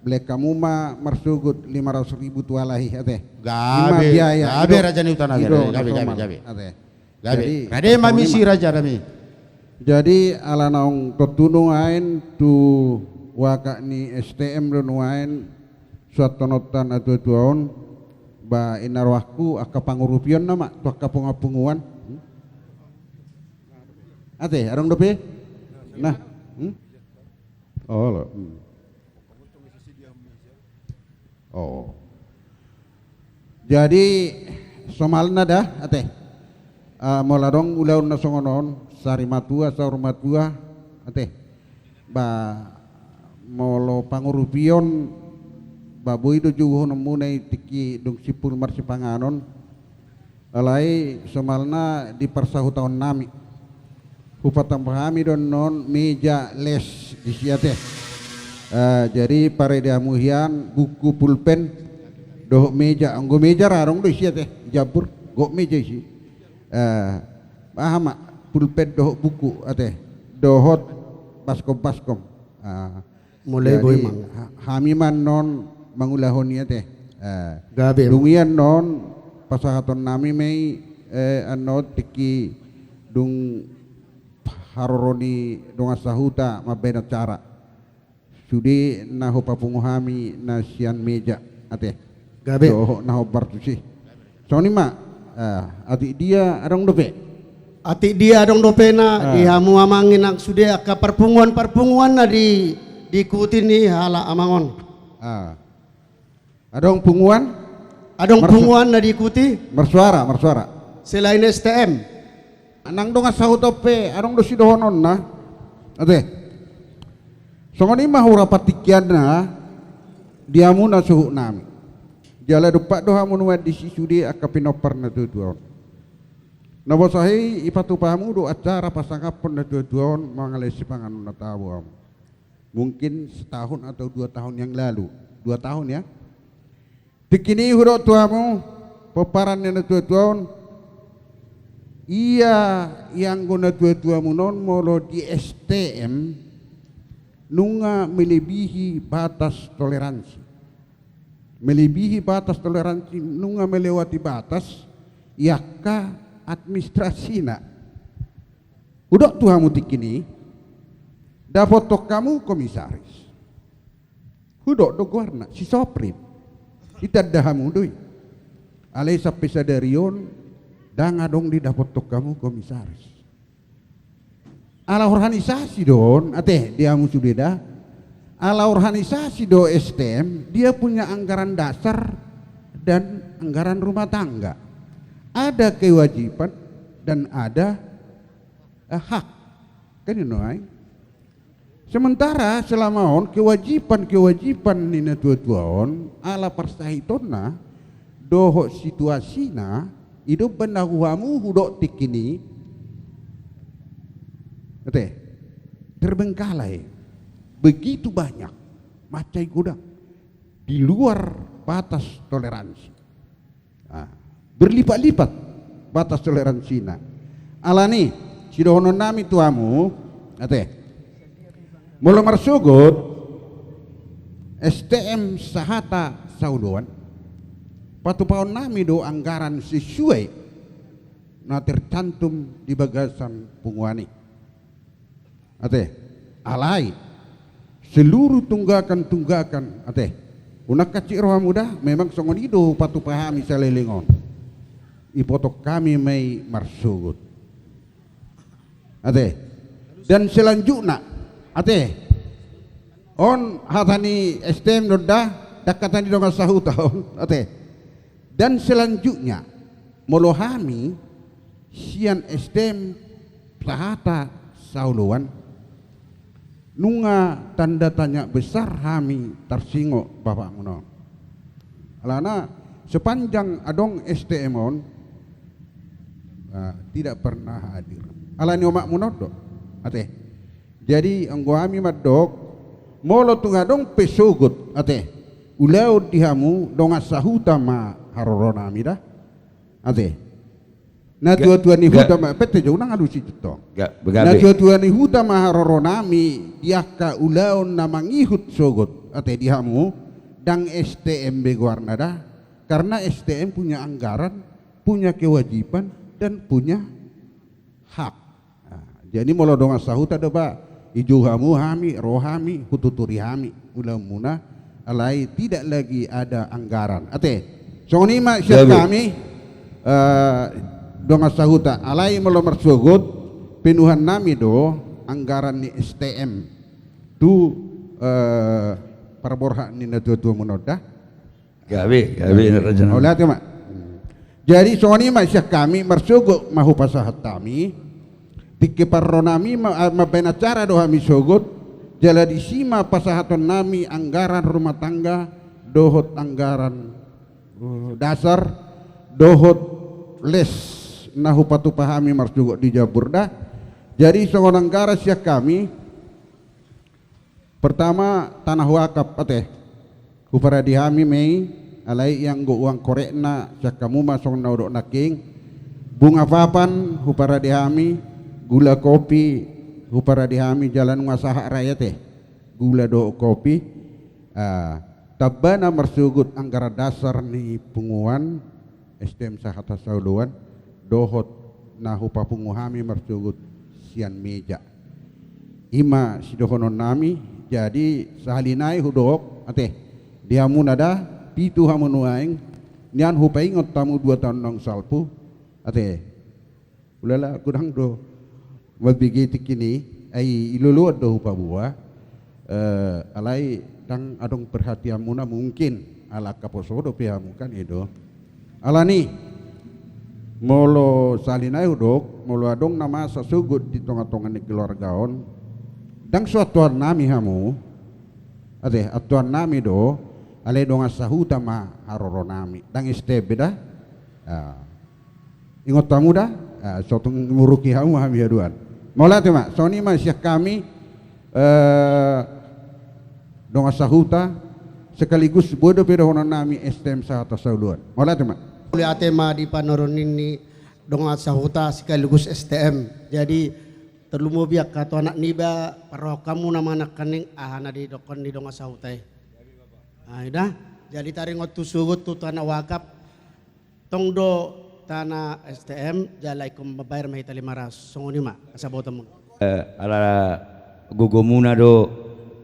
Baen hamu ma marsogot lima ratus ribu tu halak i, ate. Gabe, ima biaya, gabe, i do, raja ni hutana, i do gabe, gabe, na somal, gabe. Ate. Gabe. Jadi, rade ma misi, raja nami. Jadi, ala naung tontu nuaeng tu wakaf ni S T M do nuaeng, suanhononta na tuatua on, ba, inna rohangku angka pangurupionna ma tu angka punguan-punguan. Ate, adong dope? Nah. Hmm? Oh, lo. Hmm. Oh. Jadi, somalna da, ate. Ah, molo adong ulaon na songon on, sari matua, saur matua, ate. Ba, molo pangurupion, ba, boi do jouhononmuna i tingki dung simpul marsipanganon. Alai somalna di parsahutaonnami. Hupatampa hami do annon meja les disi, ate. Eh, jadi parade hamu hian buku, pulpen, dohot meja. Anggo meja ra adong do isi, ate. Jabur, gok meja isi. Eh, aha ma, pulpen dohot buku, ate. Dohot baskom-baskom. Ah, Mulai jadi, boi mang. Ha-, hami ma annon mangulahon i, ate. Eh, gabe. Dung i annon pasahatonnami ma i, eh, annon tingki dung haroro ni dongan sahuta mambahen acara. Sude na hupapungu hami na sian meja, ate. Gabe. Dohot na hombar tusi. Songon i ma, ah, atik dia adong dope? Atik dia adong dope na, ah, di hamu amang inang sude angka parpunguan-parpunguan na di, diikuti ni halak amang on. Ah. Adong punguan? Adong marsu-, punguan na diikuti? Marsuara, marsuara. Selain S T M. Nang dongan sahuta pe, adong do sidohononna. Ate. Songon i ma hurang partingkianna di hamu na suhutnami. Jala dompak do hamu nuaeng disi sude angka pinompar na tua-tua on. Na boasa i, ipatupa hamu do acara pasangaphon na tua-tua on mangalehon sipanganon na tabo hamu. Mungkin setahun atau dua tahun yang lalu. Dua tahun, ya. Tingki ni hudok tu hamu, pomparan ni na tua-tua on, ia ianggo na tua-tuamuna on molo di S T M, nunga melebihi batas toleransi. Melebihi batas toleransi, nunga melewati batas, i angka administrasina. Hudok tu hamu tingki ni, dapothon hamu komisaris. Hudok do goarna, si Soprim. Ditanda hamu do i. Alai sampe sadari on, ndang adong didapothon hamu komisaris. Ala organisasi do on, ate, di hamu sude da. Ala organisasi do S T M, dia punya anggaran dasar dan anggaran rumah tangga. Ada kewajiban dan ada, eh, hak. Kan i nuaeng. Sementara selama on kewajiban-kewajiban ni na tua-tua on, ala parsahitonna dohot situasina, i do umbahen na tu hamu hudok tingki ni, ate, terbengkalai begitu banyak, mansai godang, di luar batas toleransi. Ah, berlipat-lipat batas toleransina. Alani, sidohononnami tu hamu, ate. Molo marsogot, S T M sahata saoloan, patupaonnami do anggaran sesuai na tercantum di bagasan punguan i. Ate, alai, seluruh tunggakan-tunggakan, ate, unang hansit rohamu da, memang songon i do hupatupa hami saleleng on. Iboto hami ma i marsogot. Ate, dan selanjutna, ate, on hata ni S T M do da, ndang hata ni dongan sahuta on, ate. Dan selanjutnya, molo hami sian S T M sahata saoloan, nunga tanda tanya besar hami tarsingot bapakmuna on. Alana sepanjang adong S T M on, ah, tidak pernah hadir. Alani omakmuna on do, ate. Jadi, anggo hami mandok, molo tung adong pe sogot, ate, ulaon di hamu, dongan sahuta ma haroronami da. Ate. Na tua-tua ni huta ma, pette jo, unang alusi tong. Na tua-tua ni huta ma haroronami, di angka ulaon na mangihut sogot, ate, di hamu, ndang S T M be goarna da. Karena S T M punya anggaran, punya kewajiban, dan punya hak. Nah, jadi molo dongan sahuta do ba, ijou hamu hami, ro hami, hututuri hami ulaonmuna, alai tidak lagi ada anggaran. Ate, songon i ma sian hami, eh, dongan sahuta, alai molo marsogot, Penuhan nami do anggaran ni S T M tu, eh, parborhat ni natuatua muna on da. Gabe, gabe, raja nami. Mauliate ma. Jadi songon i ma sian hami, marsogot ma hupasahat hami. Tingki parro nami ma, ah, mambaen acara do hami sogot. Jala disi ma pasahaton nami anggaran rumah tangga dohot anggaran, eh, dasar dohot les na hupatupa hami marsogot di Jambur da. Jadi songon anggaran sian hami, pertama, tanah wakaf, ate. Huparade hami ma i, alai ianggo uang korekna sian hamu ma songon na hudok nangkin. Bunga papan huparade hami, gula kopi huparade hami, jala nunga sahat ra i, ate. Gula dohot kopi. Ah, tambana marsogot anggaran dasar ni punguan, S T M Sahata Saoloan, dohot na hupapungu hami marsogot sian meja. I ma sidohonon nami. Jadi sahali nai hudok, ate, di hamuna da, pitu hamu nuaeng, nian hupaingot hamu dua taon naung salpu, ate. Ulala, godang do mambege tingki i, ai i loloan do hupaboa. Eh, alai ndang adong perhatianmuna mungkin, ala angka poso dope hamu kan, i do. Alani, molo sahali nai hudok, molo adong na masa sogot di tongatonga ni keluarga on, ndang so antuan nami hamu, ate, antuan nami do, alai dongan sahuta ma haroro nami, ndang S T M be da. Ah. Ingot hamu da? Ah, so tung muruki hamu ma hami haduan. Mauliate ma, songon i ma sian hami, eh, dongan sahuta, sekaligus boi dope dohonon nami S T M Sahata Saoloan. Mauliate ma. Mauliate ma di panoroni ni dongan sahuta sekaligus S T M. Jadi tarlumobi angka tu anak niba, parrohahon hamu nama nangkaning aha na didokkon ni dongan sahuta i. Ah, i da. Jadi taringot tu sogot tu tanah wakaf, tong do tanah S T M, jala ingkon mambayar ma hita lima ratus, songon i ma, asa botomu. Eh, ala gogomuna do,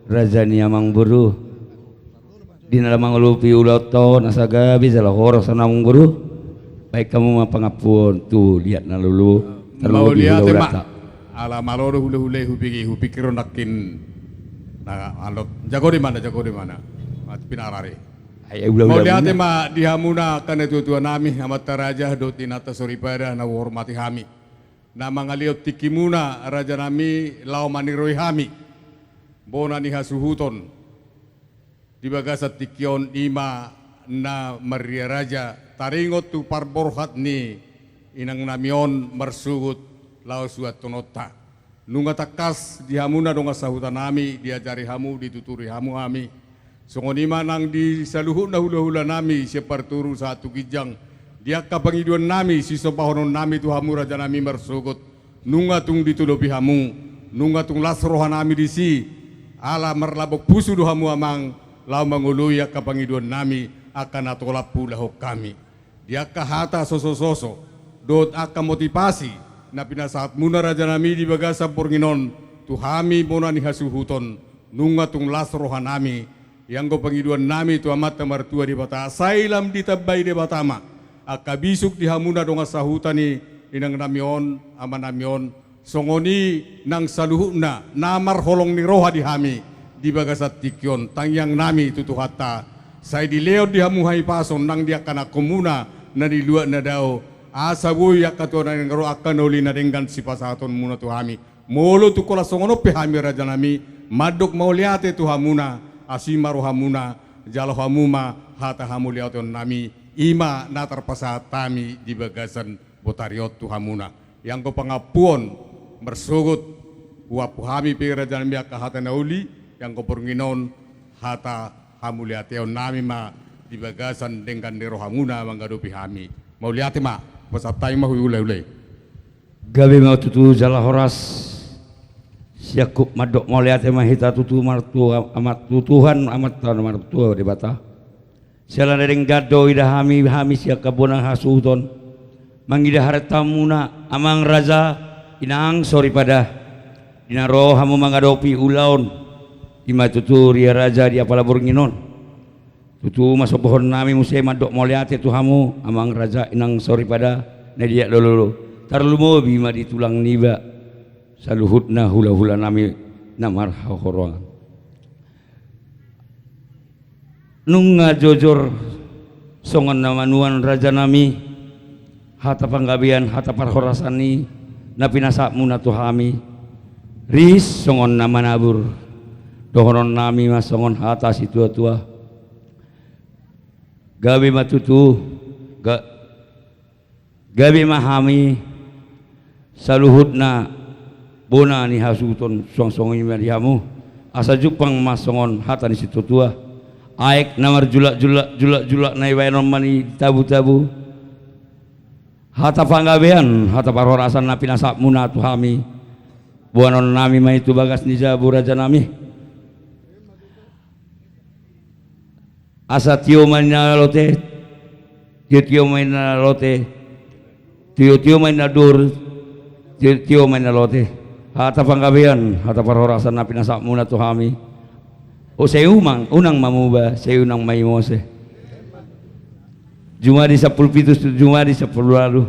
raja ni amangboru, di na mangalopi ulaonta on, asa gabe jala horas amangboru. Baen hamu ma pangampuon tu liat na lolo, tarlobi hulahulamuna. Ala malo do hulahula i hubege, hupikir nangkin. Na, alot, jago di mana, jago di mana. Mati pinarari. Ai, ai, hulahulamuna. Mauliate ma di hamuna angka natuatua nami, amanta raja dohot inanta soripada na huhormati hami, na mangalehon tingkimuna, raja nami, laho maniroi hami bona ni hasuhuton di bagasan tingki on, i ma na marria raja, taringot tu parborhat ni inang nami on marsogot laho suanhononta. Nunga tangkas di hamuna dongan sahuta nami, diajari hamu, dituturi hamu hami. Songon i ma nang di saluhutna hulahula nami, sian parturus sahat tu ginjang, di angka pangidoan nami, sisompahonon nami tu hamu raja nami marsogot, nunga tung ditolopi hamu, nunga tung las roha nami disi, ala marlambok pusu do hamu amang, laho mangoloi angka pangidoan nami, angka na tolap huulahon hami. Di angka hata sosososo dohot angka motivasi na pinasahatmuna raja nami di bagasan borngin on tu hami bona ni hasuhuton, nunga tung las roha nami, ianggo pangidoan nami tu Amanta Martua Debata, sai lam ditambai Debata ma angka bisuk di hamuna dongan sahuta ni inang nami on, ama nami on, songon i nang saluhutna na marholong ni roha di hami di bagasan tingki on, tangiang nami tu Tuhanta, sai dilehon di hamu hahipason nang di angka nangkonmuna na di luat na dao, asa boi angka tua na denggan ro, angka na uli na denggan sipasahatonmuna tu hami. Molo tung holan songon on pe hami raja nami, mandok mauliate tu hamuna, asi ma rohamuna, jalo hamu ma hata hamuliateon nami, i ma na tarpasahat hami di bagasan botari on tu hamuna. Ianggo pangampuon marsogot, huampu hami pe raja nami angka hata na uli, ianggo borngin on hata hamuliateon nami ma di bagasan denggan ni rohamuna mangadopi hami. Mauliate ma, pasahat hami ma hulahula i. Gabe ma tutu jala horas. Siangkup mandok mauliate ma hita tutu martua, amat tu Tuhan, Amanta na martua Debata. Siala na denggan do ida hami, hami sian angka bona hasuhuton, mangida harantamuna, amang raja, inang soripada, di na ro hamu mangadopi ulaon, i ma tutu ria raja di apala borngin on. Tutu ma sombuhon nami muse mandok mauliate tu hamu, amang raja, inang soripada, na di aek lolo. Tarlumobi ma di tulang niba, saluhutna hulahulanami na marhaholongan. Nunga jojor songon na manuan rajanami hata panggabean, hata parhorasan i na pinasahatmuna tu hami, ris songon na manabur. Dohononnami ma songon hata situatua: Gabe ma tutu, ga-, gabe ma hami saluhutna bona ni hasuhuton, suang songon i ma di hamu. Asa jumpang ma songon hata ni situatua: Aek na marjulakjulak, julakjulak na ibaen on ma di tabutabu. Hata panggabean, hata parhorasan na pinasahatmuna tu hami, boanonnami ma i tu bagas ni jabu, rajanami. Asa tio ma i na lote, tiotio ma i na lote, tiotio ma i na dur, tiotio ma i na lote. Hata panggabean, hata parhorasan na pinasahatmuna tu hami. O, sai unang, unang mamuba, sai unang maimose. Jumadi sampulu pitu tu jumadi sampulu ualu.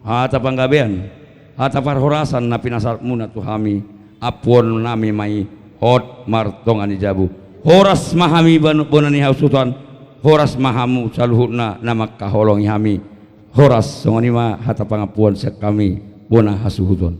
Hata panggabean, hata parhorasan na pinasahatmuna tu hami, ampuonnami ma i hot martonga ni jabu. Horas ma hami ban-, bona ni hasuhuton, horas ma hamu saluhutna na mangkaholongi hami. Horas, songon i ma hata pangampuon sian hami bona hasuhuton.